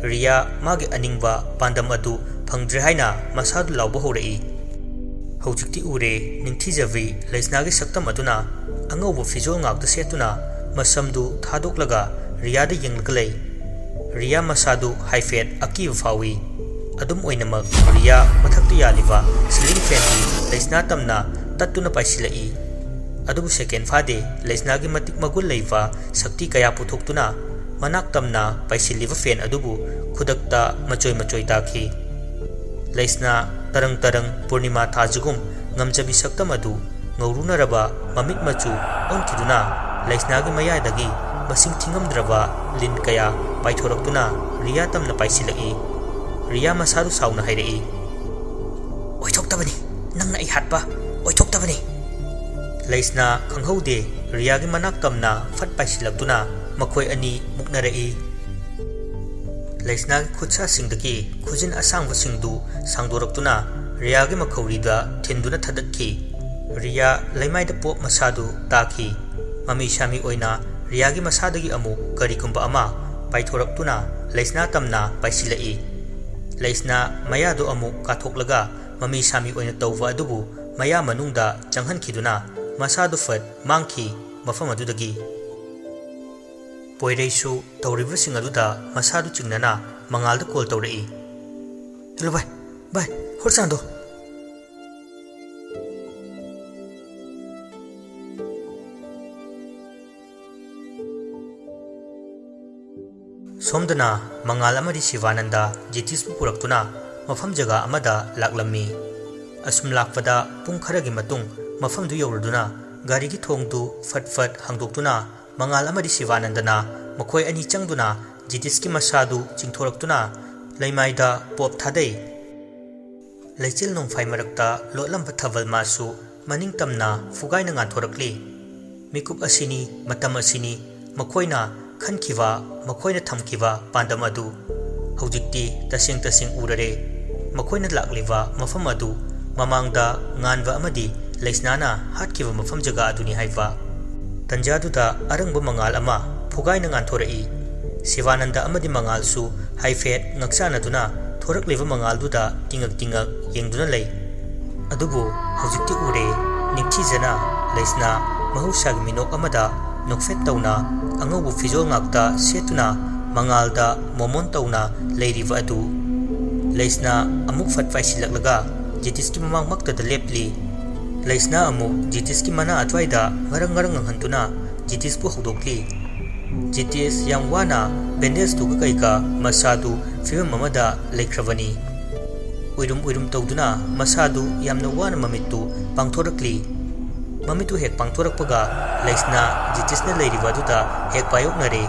ꯔꯤꯌꯥ ꯃꯥꯒꯤ ꯑꯅꯤꯡꯕ ꯄꯥꯟꯗꯝ ꯑꯗꯨ ꯐꯪꯗ꯭ꯔꯦ ꯍꯥꯏꯅ ꯃꯁꯥꯗꯨ ꯂꯥꯎꯕ ꯍꯧꯔꯛꯏ꯫ ꯍꯧꯖꯤꯛꯇꯤ ꯎꯔꯦ, ꯅꯤꯡꯊꯤꯖꯕꯤ ꯂꯩꯁꯅꯥꯒꯤ ꯁꯛꯇꯝ ꯑꯗꯨꯅ ꯑꯉꯧꯕ ꯐꯤꯖꯣꯜ ꯉꯥꯛꯇ ꯁꯦꯠꯇꯨꯅ ꯃꯁꯝꯗꯨ ꯊꯥꯗꯣꯛꯂꯒ ꯔꯤꯌꯥꯗ ꯌꯦꯡꯂꯒ ꯂꯩ꯫ ꯔꯤꯌꯥ ꯃꯁꯥꯗꯨ ꯍꯥꯏꯐꯦꯠ ꯑꯀꯤꯕ ꯐꯥꯎꯏ꯫ ꯑꯗꯨꯝ ꯑꯣꯏꯅꯃꯛ, ꯔꯤꯌꯥ ꯃꯊꯛꯇ ꯌꯥꯜꯂꯤꯕ ꯁꯤꯂꯤꯡ ꯐꯦꯟꯗꯤ ꯂꯩꯁꯅꯥ ꯇꯝꯅ ꯇꯠꯇꯨꯅ ꯄꯥꯏꯁꯤꯜꯂꯛꯏ꯫ ꯑꯗꯨꯕꯨ ꯁꯦꯀꯦꯟ ꯐꯥꯗꯦ, ꯂꯩꯁꯅꯥꯒꯤ ꯃꯇꯤꯛ ꯃꯒꯨꯟ ꯂꯩꯕ ꯁꯛꯇꯤ ꯀꯌꯥ ꯄꯨꯊꯣꯛꯇꯨꯅ ꯃꯅꯥꯛ ꯇꯝꯅ ꯄꯥꯏꯁꯤꯜꯂꯤꯕ ꯐꯦꯟ ꯑꯗꯨꯕꯨ ꯈꯨꯗꯛꯇ ꯃꯆꯣꯏ ꯃꯆꯣꯏ ꯇꯥꯈꯤ꯫ ꯂꯩꯁꯅꯥ ꯇꯔꯪ ꯇꯔꯪ ꯄꯨꯔꯅꯤꯃꯥ ꯊꯥꯖꯒꯨꯝ ꯉꯝꯖꯕꯤ ꯁꯛꯇꯝ ꯑꯗꯨ ꯉꯧꯔꯨꯅꯔꯕ ꯃꯃꯤꯠ ꯃꯆꯨ ꯑꯣꯟꯈꯤꯗꯨꯅ ꯂꯩꯁꯅꯥꯒꯤ ꯃꯌꯥꯏꯗꯒꯤ ꯃꯁꯤꯡ ꯊꯤꯉꯝꯗ꯭ꯔꯕ ꯂꯤꯟ ꯀꯌꯥ ꯄꯥꯏꯊꯣꯔꯛꯇꯨꯅ ꯔꯤꯌꯥ ꯇꯝꯅ ꯄꯥꯏꯁꯤꯜꯂꯛꯏ꯫ ꯔꯤꯌꯥ ꯃꯁꯥꯗꯨ ꯁꯥꯎꯅ ꯍꯥꯏꯔꯛꯏ, "ꯑꯣꯏꯊꯣꯛꯇꯕꯅꯤ, ꯅꯪꯅ ꯑꯩ ꯍꯥꯠꯄ ꯑꯣꯏꯊꯣꯛꯇꯕꯅꯤ!" ꯂꯩꯁꯅꯥ ꯈꯪꯍꯧꯗꯦ, ꯔꯤꯌꯥꯒꯤ ꯃꯅꯥꯛ ꯇꯝꯅ ꯐꯠ ꯄꯥꯏꯁꯤꯜꯂꯛꯇꯨꯅ ꯃꯈꯣꯏ ꯑꯅꯤ ꯃꯨꯛꯅꯔꯛꯏ꯫ ꯂꯩꯁꯅꯥꯒꯤ ꯈꯨꯠꯁꯥꯁꯤꯡꯗꯒꯤ ꯈꯨꯖꯤꯟ ꯑꯁꯥꯡꯕꯁꯤꯡꯗꯨ ꯁꯥꯡꯗꯣꯔꯛꯇꯨꯅ ꯔꯤꯌꯥꯒꯤ ꯃꯈꯧꯔꯤꯗ ꯊꯤꯟꯗꯨꯅ ꯊꯥꯗꯠꯈꯤ꯫ ꯔꯤꯌꯥ ꯂꯩꯃꯥꯏꯗ ꯄꯣꯞ ꯃꯁꯥꯗꯨ ꯇꯥꯈꯤ꯫ ꯃꯃꯤ ꯁꯥꯃꯤ ꯑꯣꯏꯅ ꯔꯤꯌꯥꯒꯤ ꯃꯁꯥꯗꯒꯤ ꯑꯃꯨꯛ ꯀꯔꯤꯒꯨꯝꯕ ꯑꯃ ꯄꯥꯏꯊꯣꯔꯛꯇꯨꯅ ꯂꯩꯁꯅꯥ ꯇꯝꯅ ꯄꯥꯏꯁꯤꯜꯂꯛꯏ꯫ ꯂꯩꯁꯅꯥ ꯃꯌꯥꯗꯨ ꯑꯃꯨꯛ ꯀꯥꯊꯣꯛꯂꯒ ꯃꯃꯤ ꯁꯥꯃꯤ ꯑꯣꯏꯅ ꯇꯧꯕ ꯑꯗꯨꯕꯨ ꯃꯌꯥ ꯃꯅꯨꯡꯗ ꯆꯪꯍꯟꯈꯤꯗꯨꯅ ꯃꯁꯥꯗꯨ ꯐꯠ ꯃꯥꯡꯈꯤ꯫ ꯃꯐꯝ ꯑꯗꯨꯗꯒꯤ ꯄꯣꯏꯔꯩꯁꯨ ꯇꯧꯔꯤꯕꯁꯤꯡ ꯑꯗꯨꯗ ꯃꯁꯥꯗꯨ ꯆꯤꯡꯅꯅ ꯃꯉꯥꯜꯗ ꯀꯣꯜ ꯇꯧꯔꯛꯏ꯫ "ꯍꯦꯜꯂꯣ ꯚꯥꯏ, ꯚꯥꯏ, ꯍꯣꯔ ꯆꯥꯟꯗꯣ!" ꯁꯣꯝꯗꯅ ꯃꯉꯥꯜ ꯑꯃꯗꯤ ꯁꯤꯕꯥꯅꯟꯗ ꯖꯤꯇꯤꯁꯄꯨ ꯄꯨꯔꯛꯇꯨꯅ ꯃꯐꯝ ꯖꯒꯥ ꯑꯃꯗ ꯂꯥꯛꯂꯝꯃꯤ꯫ ꯑꯁꯨꯝ ꯂꯥꯛꯄꯗ ꯄꯨꯡ ꯈꯔꯒꯤ ꯃꯇꯨꯡ ꯃꯐꯝꯗꯨ ꯌꯧꯔꯗꯨꯅ ꯒꯥꯔꯤꯒꯤ ꯊꯣꯡꯗꯨ ꯐꯠ ꯐꯠ ꯍꯥꯡꯗꯣꯛꯇꯨꯅ ꯃꯉꯥꯜ ꯑꯃꯗꯤ ꯁꯤꯕꯥꯅꯟꯗꯅ ꯃꯈꯣꯏ ꯑꯅꯤ ꯆꯪꯗꯨꯅ ꯖꯤꯇꯤꯁꯀꯤ ꯃꯁꯥꯗꯨ ꯆꯤꯡꯊꯣꯔꯛꯇꯨꯅ ꯂꯩꯃꯥꯏꯗ ꯄꯣꯞ ꯊꯥꯗꯩ꯫ ꯂꯩꯆꯤꯜ ꯅꯣꯡꯐꯥꯏ ꯃꯔꯛꯇ ꯂꯣꯠꯂꯝꯕ ꯊꯥꯕꯜ ꯃꯥꯁꯨ ꯃꯅꯤꯡ ꯇꯝꯅ ꯐꯨꯒꯥꯏꯅ ꯉꯥꯟꯊꯣꯔꯛꯂꯤ꯫ ꯃꯤꯀꯨꯞ ꯑꯁꯤꯅꯤ, ꯃꯇꯝ ꯑꯁꯤꯅꯤ, ꯃꯈꯣꯏꯅ ꯈꯟꯈꯤꯕ, ꯃꯈꯣꯏꯅ ꯊꯝꯈꯤꯕ ꯄꯥꯟꯗꯝ ꯑꯗꯨ ꯍꯧꯖꯤꯛꯇꯤ ꯇꯁꯦꯡ ꯇꯁꯦꯡ ꯎꯔꯔꯦ꯫ ꯃꯈꯣꯏꯅ ꯂꯥꯛꯂꯤꯕ ꯃꯐꯝ ꯑꯗꯨ ꯃꯃꯥꯡꯗ ꯉꯥꯟꯕ ꯑꯃꯗꯤ ꯂꯩꯁꯅꯥꯅ ꯍꯥꯠꯈꯤꯕ ꯃꯐꯝ ꯖꯒꯥ ꯑꯗꯨꯅꯤ ꯍꯥꯏꯕ꯫ ꯇꯟꯖꯥꯗꯨꯗ ꯑꯔꯪꯕ ꯃꯉꯥꯜ ꯑꯃ ꯐꯨꯒꯥꯏꯅ ꯉꯥꯟꯊꯣꯔꯛꯏ꯫ ꯁꯤꯕꯥꯅꯟꯗ ꯑꯃꯗꯤ ꯃꯉꯥꯜꯁꯨ ꯍꯥꯏꯐꯦꯠ ꯉꯛꯆꯥꯟꯅꯗꯨꯅ ꯊꯣꯔꯛꯂꯤꯕ ꯃꯉꯥꯜꯗꯨꯗ ꯇꯤꯡꯉꯛ ꯇꯤꯡꯉꯛ ꯌꯦꯡꯗꯨꯅ ꯂꯩ꯫ ꯑꯗꯨꯕꯨ ꯍꯧꯖꯤꯛꯇꯤ ꯎꯔꯦ, ꯅꯤꯡꯊꯤꯖꯅ ꯂꯩꯁꯅꯥ ꯃꯍꯧꯁꯥꯒꯤ ꯃꯤꯅꯣꯛ ꯑꯃꯗ ꯅꯣꯛꯐꯦꯠ ꯇꯧꯅ ꯑꯉꯧꯕ ꯐꯤꯖꯣꯜ ꯉꯥꯛꯇ ꯁꯦꯠꯇꯨꯅ ꯃꯉꯥꯜꯗ ꯃꯣꯃꯣꯟ ꯇꯧꯅ ꯂꯩꯔꯤꯕ ꯑꯗꯨ꯫ ꯂꯩꯁꯅꯥ ꯑꯃꯨꯛ ꯐꯠ ꯄꯥꯏꯁꯤꯜꯂꯛꯂꯒ ꯖꯤꯇꯤꯁꯀꯤ ꯃꯃꯥꯡꯃꯛꯇꯗ ꯂꯦꯞꯂꯤ꯫ ꯂꯩꯁꯅꯥ ꯑꯃꯨꯛ ꯖꯤꯇꯤꯁꯀꯤ ꯃꯅꯥ ꯑꯗꯨꯋꯥꯏꯗ ꯉꯔꯪ ꯉꯔꯪ ꯉꯪꯍꯟꯗꯨꯅ ꯖꯤꯇꯤꯁꯄꯨ ꯍꯧꯗꯣꯛꯂꯤ꯫ ꯖꯤꯇꯤꯁ ꯌꯥꯝ ꯋꯥꯅ ꯕꯦꯟꯗꯦꯖꯇꯨꯒ ꯀꯩꯒ ꯃꯁꯥꯗꯨ ꯐꯤꯕꯝ ꯑꯃꯗ ꯂꯩꯈ꯭ꯔꯕꯅꯤ꯫ ꯎꯏꯔꯨꯝ ꯎꯏꯔꯨꯝ ꯇꯧꯗꯨꯅ ꯃꯁꯥꯗꯨ ꯌꯥꯝꯅ ꯋꯥꯅ ꯃꯃꯤꯠꯇꯨ ꯄꯥꯡꯊꯣꯔꯛꯂꯤ꯫ ꯃꯃꯤꯠꯇꯨ ꯍꯦꯛ ꯄꯥꯡꯊꯣꯔꯛꯄꯒ ꯂꯩꯁꯅꯥ ꯖꯤꯇꯤꯁꯅ ꯂꯩꯔꯤꯕ ꯑꯗꯨꯗ ꯍꯦꯛ ꯄꯥꯏꯌꯣꯛꯅꯔꯦ꯫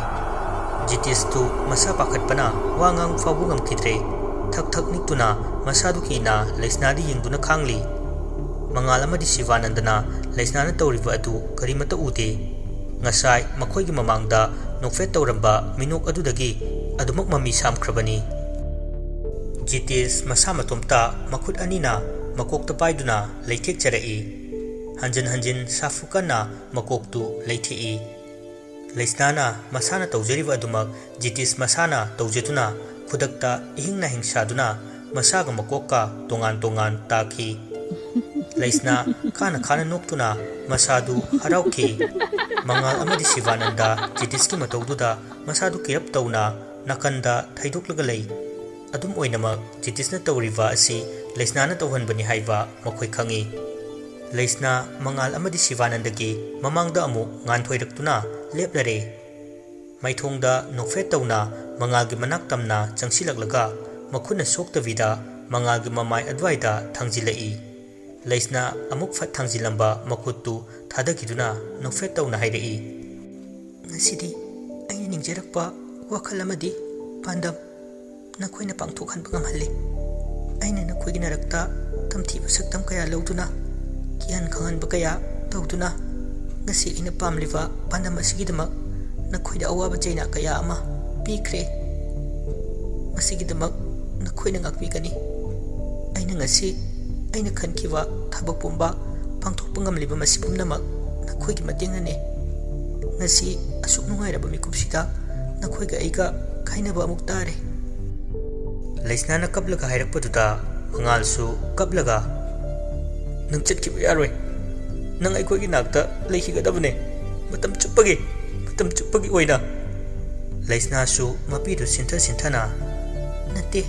ꯖꯤꯇꯤꯁꯇꯨ ꯃꯁꯥ ꯄꯥꯈꯠꯄꯅ ꯋꯥ ꯉꯥꯡ ꯐꯥꯎꯕ ꯉꯝꯈꯤꯗ꯭ꯔꯦ꯫ ꯊꯛ ꯊꯛ ꯅꯤꯛꯇꯨꯅ ꯃꯁꯥꯗꯨ ꯀꯤꯅ ꯂꯩꯁꯅꯥꯗ ꯌꯦꯡꯗꯨꯅ ꯈꯥꯡꯂꯤ꯫ ꯃꯉꯥꯜ ꯑꯃꯗꯤ ꯁꯤꯕꯥꯅꯟꯗꯅ ꯂꯩꯁꯅꯥꯅ ꯇꯧꯔꯤꯕ ꯑꯗꯨ ꯀꯔꯤꯃꯠꯇ ꯎꯗꯦ꯫ ꯉꯁꯥꯏ ꯃꯈꯣꯏꯒꯤ ꯃꯃꯥꯡꯗ ꯅꯣꯛꯐꯦꯠ ꯇꯧꯔꯝꯕ ꯃꯤꯅꯣꯛ ꯑꯗꯨꯗꯒꯤ ꯑꯗꯨꯃꯛ ꯃꯃꯤ ꯁꯥꯝꯈ꯭ꯔꯕꯅꯤ꯫ ꯖꯤꯇꯤꯁ ꯃꯁꯥ ꯃꯇꯣꯝꯇ ꯃꯈꯨꯠ ꯑꯅꯤꯅ ꯃꯀꯣꯛꯇ ꯄꯥꯏꯗꯨꯅ ꯂꯩꯊꯦꯛꯆꯔꯛꯏ꯫ ꯍꯟꯖꯤꯟ ꯍꯟꯖꯤꯟ ꯁꯥꯐꯨ ꯀꯟꯅ ꯃꯀꯣꯛꯇꯨ ꯂꯩꯊꯦꯛꯏ꯫ ꯂꯩꯁꯅꯥꯅ ꯃꯁꯥꯅ ꯇꯧꯖꯔꯤꯕ ꯑꯗꯨꯃꯛ ꯖꯤꯇꯤꯁ ꯃꯁꯥꯅ ꯇꯧꯖꯗꯨꯅ ꯈꯨꯗꯛꯇ ꯏꯍꯤꯡ ꯅꯥꯍꯤꯡ ꯁꯥꯗꯨꯅ ꯃꯁꯥꯒ ꯃꯀꯣꯛꯀ ꯇꯣꯉꯥꯟ ꯇꯣꯉꯥꯟ ꯇꯥꯈꯤ꯫ ꯂꯩꯁꯅꯥ ꯈꯥꯅ ꯈꯥꯅ ꯅꯣꯛꯇꯨꯅ ꯃꯁꯥꯗꯨ ꯍꯔꯥꯎꯈꯤ꯫ ꯃꯉꯥꯜ ꯑꯃꯗꯤ ꯁꯤꯕꯥꯅꯟꯗ ꯖꯤꯇꯤꯁꯀꯤ ꯃꯇꯧꯗꯨꯗ ꯃꯁꯥꯗꯨ ꯀꯤꯔꯞ ꯇꯧꯅ ꯅꯥꯀꯟꯗ ꯊꯩꯗꯣꯛꯂꯒ ꯂꯩ꯫ ꯑꯗꯨꯝ ꯑꯣꯏꯅꯃꯛ, ꯖꯤꯇꯤꯁꯅ ꯇꯧꯔꯤꯕ ꯑꯁꯤ ꯂꯩꯁꯅꯥꯅ ꯇꯧꯍꯟꯕꯅꯤ ꯍꯥꯏꯕ ꯃꯈꯣꯏ ꯈꯪꯏ꯫ ꯂꯩꯁꯅꯥ ꯃꯉꯥꯜ ꯑꯃꯗꯤ ꯁꯤꯕꯥꯅꯟꯗꯒꯤ ꯃꯃꯥꯡꯗ ꯑꯃꯨꯛ ꯉꯥꯟꯊꯣꯏꯔꯛꯇꯨꯅ ꯂꯦꯞꯂꯔꯦ꯫ ꯃꯥꯏꯊꯣꯡꯗ ꯅꯣꯛꯐꯦꯠ ꯇꯧꯅ ꯃꯉꯥꯜꯒꯤ ꯃꯅꯥꯛ ꯇꯝꯅ ꯆꯪꯁꯤꯜꯂꯛꯂꯒ ꯃꯈꯨꯠꯅ ꯁꯣꯛꯇꯕꯤꯗ ꯃꯉꯥꯜꯒꯤ ꯃꯃꯥꯏ ꯑꯗꯨꯋꯥꯏꯗ ꯊꯥꯡꯖꯤꯜꯂꯛꯏ꯫ ꯂꯩꯁꯅꯥ ꯑꯃꯨꯛ ꯐꯠ ꯊꯥꯡꯖꯤꯜꯂꯝꯕ ꯃꯈꯨꯠꯇꯨ ꯊꯥꯗꯈꯤꯗꯨꯅ ꯅꯣꯛꯐꯦꯠ ꯇꯧꯅ ꯍꯥꯏꯔꯛꯏ, "ꯉꯁꯤꯗꯤ ꯑꯩꯅ ꯅꯤꯡꯖꯔꯛꯄ ꯋꯥꯈꯜ ꯑꯃꯗꯤ ꯄꯥꯟꯗꯝ ꯅꯈꯣꯏꯅ ꯄꯥꯡꯊꯣꯛꯍꯟꯕ ꯉꯝꯍꯜꯂꯤ꯫ ꯑꯩꯅ ꯅꯈꯣꯏꯒꯤ ꯅꯔꯛꯇ ꯇꯝꯊꯤꯕ ꯁꯛꯇꯝ ꯀꯌꯥ ꯂꯧꯗꯨꯅ, ꯀꯤꯍꯟ ꯈꯪꯍꯟꯕ ꯀꯌꯥ ꯇꯧꯗꯨꯅ, ꯉꯁꯤ ꯑꯩꯅ ꯄꯥꯝꯂꯤꯕ ꯄꯥꯟꯗꯝ ꯑꯁꯤꯒꯤꯗꯃꯛ ꯅꯈꯣꯏꯗ ꯑꯋꯥꯕ ꯆꯩꯅꯥ ꯀꯌꯥ ꯑꯃ ꯄꯤꯈ꯭ꯔꯦ꯫ ꯃꯁꯤꯒꯤꯗꯃꯛ ꯅꯈꯣꯏꯅ ꯉꯥꯛꯄꯤꯒꯅꯤ꯫ ꯑꯩꯅ ꯉꯁꯤ ꯑꯩꯅ ꯈꯟꯈꯤꯕ ꯊꯕꯛ ꯄꯨꯝꯕ ꯄꯥꯡꯊꯣꯛꯄ ꯉꯝꯂꯤꯕ ꯃꯁꯤ ꯄꯨꯝꯅꯃꯛ ꯅꯈꯣꯏꯒꯤ ꯃꯇꯦꯡꯅꯅꯤ꯫ ꯉꯁꯤ ꯑꯁꯨꯛ ꯅꯨꯡꯉꯥꯏꯔꯕ ꯃꯤꯀꯨꯞꯁꯤꯗ ꯅꯈꯣꯏꯒ ꯑꯩꯒ ꯀꯥꯏꯅꯕ ꯑꯃꯨꯛ ꯇꯥꯔꯦ꯫" ꯂꯩꯁꯅꯥꯅ ꯀꯞꯂꯒ ꯍꯥꯏꯔꯛꯄꯗꯨꯗ ꯃꯉꯥꯜꯁꯨ ꯀꯞꯂꯒ, "ꯅꯪ ꯆꯠꯈꯤꯕ ꯌꯥꯔꯣꯏ꯫ ꯅꯪ ꯑꯩꯈꯣꯏꯒꯤ ꯅꯥꯛꯇ ꯂꯩꯈꯤꯒꯗꯕꯅꯦ꯫ ꯃꯇꯝ ꯆꯨꯞꯄꯒꯤ, ꯃꯇꯝ ꯆꯨꯞꯄꯒꯤ ꯑꯣꯏꯅ꯫" ꯂꯩꯁꯅꯥꯁꯨ ꯃꯄꯤꯗꯨ ꯁꯤꯟꯊ ꯁꯤꯟꯊꯅ, "ꯅꯠꯇꯦ,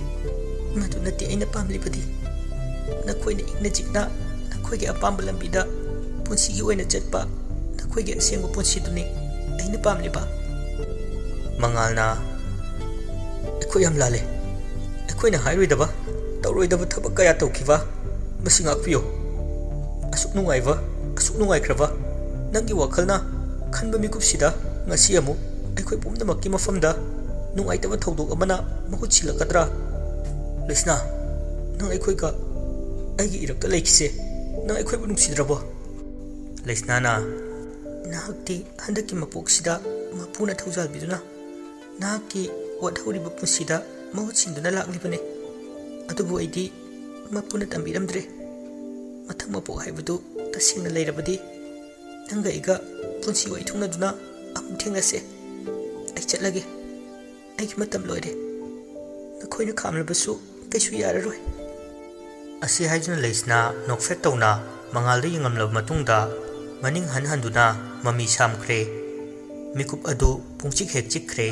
ꯃꯗꯨ ꯅꯠꯇꯦ ꯑꯩꯅ ꯄꯥꯝꯂꯤꯕꯗꯤ꯫ ꯅꯈꯣꯏꯅ ꯏꯪꯅ ꯆꯤꯛꯅ ꯅꯈꯣꯏꯒꯤ ꯑꯄꯥꯝꯕ ꯂꯝꯕꯤꯗ ꯄꯨꯟꯁꯤꯒꯤ ꯑꯣꯏꯅ ꯆꯠꯄ ꯅꯈꯣꯏꯒꯤ ꯑꯁꯦꯡꯕ ꯄꯨꯟꯁꯤꯗꯨꯅꯤ ꯑꯩꯅ ꯄꯥꯝꯂꯤꯕ꯫" ꯃꯉꯥꯜꯅ, "ꯑꯩꯈꯣꯏ ꯌꯥꯝ ꯂꯥꯜꯂꯦ꯫ ꯑꯩꯈꯣꯏꯅ ꯍꯥꯏꯔꯣꯏꯗꯕ, ꯇꯧꯔꯣꯏꯗꯕ ꯊꯕꯛ ꯀꯌꯥ ꯇꯧꯈꯤꯕ꯫ ꯃꯁꯤ ꯉꯥꯛꯄꯤꯌꯨ꯫ ꯑꯁꯨꯛ ꯅꯨꯡꯉꯥꯏꯕ, ꯑꯁꯨꯛ ꯅꯨꯡꯉꯥꯏꯈ꯭ꯔꯕ ꯅꯪꯒꯤ ꯋꯥꯈꯜꯅ ꯈꯟꯕ ꯃꯤꯀꯨꯞꯁꯤꯗ ꯉꯁꯤ ꯑꯃꯨꯛ ꯑꯩꯈꯣꯏ ꯄꯨꯝꯅꯃꯛꯀꯤ ꯃꯐꯝꯗ ꯅꯨꯡꯉꯥꯏꯇꯕ ꯊꯧꯗꯣꯛ ꯑꯃꯅ ꯃꯍꯨꯠ ꯁꯤꯜꯂꯛꯀꯗ꯭ꯔꯥ? ꯂꯩꯁꯅꯥ, ꯅꯪ ꯑꯩꯈꯣꯏꯒ ꯑꯩꯒꯤ ꯏꯔꯛꯇ ꯂꯩꯈꯤꯁꯦ꯫ ꯅꯪ ꯑꯩꯈꯣꯏꯕꯨ ꯅꯨꯡꯁꯤꯗ꯭ꯔꯕꯣ?" ꯂꯩꯁꯅꯥꯅ, "ꯅꯍꯥꯛꯇꯤ ꯍꯟꯗꯛꯀꯤ ꯃꯄꯣꯛꯁꯤꯗ ꯃꯄꯨꯅ ꯊꯧꯖꯥꯜꯕꯤꯗꯨꯅ ꯅꯍꯥꯛꯀꯤ ꯋꯥꯠꯍꯧꯔꯤꯕ ꯄꯨꯟꯁꯤꯗ ꯃꯍꯨꯠ ꯁꯤꯟꯗꯨꯅ ꯂꯥꯛꯂꯤꯕꯅꯤ꯫ ꯑꯗꯨꯕꯨ ꯑꯩꯗꯤ ꯃꯄꯨꯅ ꯇꯝꯕꯤꯔꯝꯗ꯭ꯔꯦ꯫ ꯃꯊꯪ ꯃꯄꯣꯛ ꯍꯥꯏꯕꯗꯨ ꯇꯁꯦꯡꯅ ꯂꯩꯔꯕꯗꯤ ꯅꯪꯒ ꯑꯩꯒ ꯄꯨꯟꯁꯤ ꯋꯥꯏꯊꯨꯡꯅꯗꯨꯅ ꯑꯃꯨꯛ ꯊꯦꯡꯅꯁꯦ꯫ ꯑꯩ ꯆꯠꯂꯒꯦ꯫ ꯑꯩꯒꯤ ꯃꯇꯝ ꯂꯣꯏꯔꯦ꯫ ꯅꯈꯣꯏꯅ ꯈꯥꯝꯂꯕꯁꯨ ꯀꯩꯁꯨ ꯌꯥꯔꯔꯣꯏ꯫" ꯑꯁꯤ ꯍꯥꯏꯗꯨꯅ ꯂꯩꯁꯅꯥ ꯅꯣꯛꯐꯦꯠ ꯇꯧꯅ ꯃꯉꯥꯜꯗ ꯌꯦꯡꯂꯝꯂꯕ ꯃꯇꯨꯡꯗ ꯃꯅꯤꯡ ꯍꯟ ꯍꯟꯗꯨꯅ ꯃꯃꯤ ꯁꯥꯝꯈ꯭ꯔꯦ꯫ ꯃꯤꯀꯨꯞ ꯑꯗꯨ ꯄꯨꯡꯆꯤꯛ ꯍꯦꯛ ꯆꯤꯛꯈ꯭ꯔꯦ꯫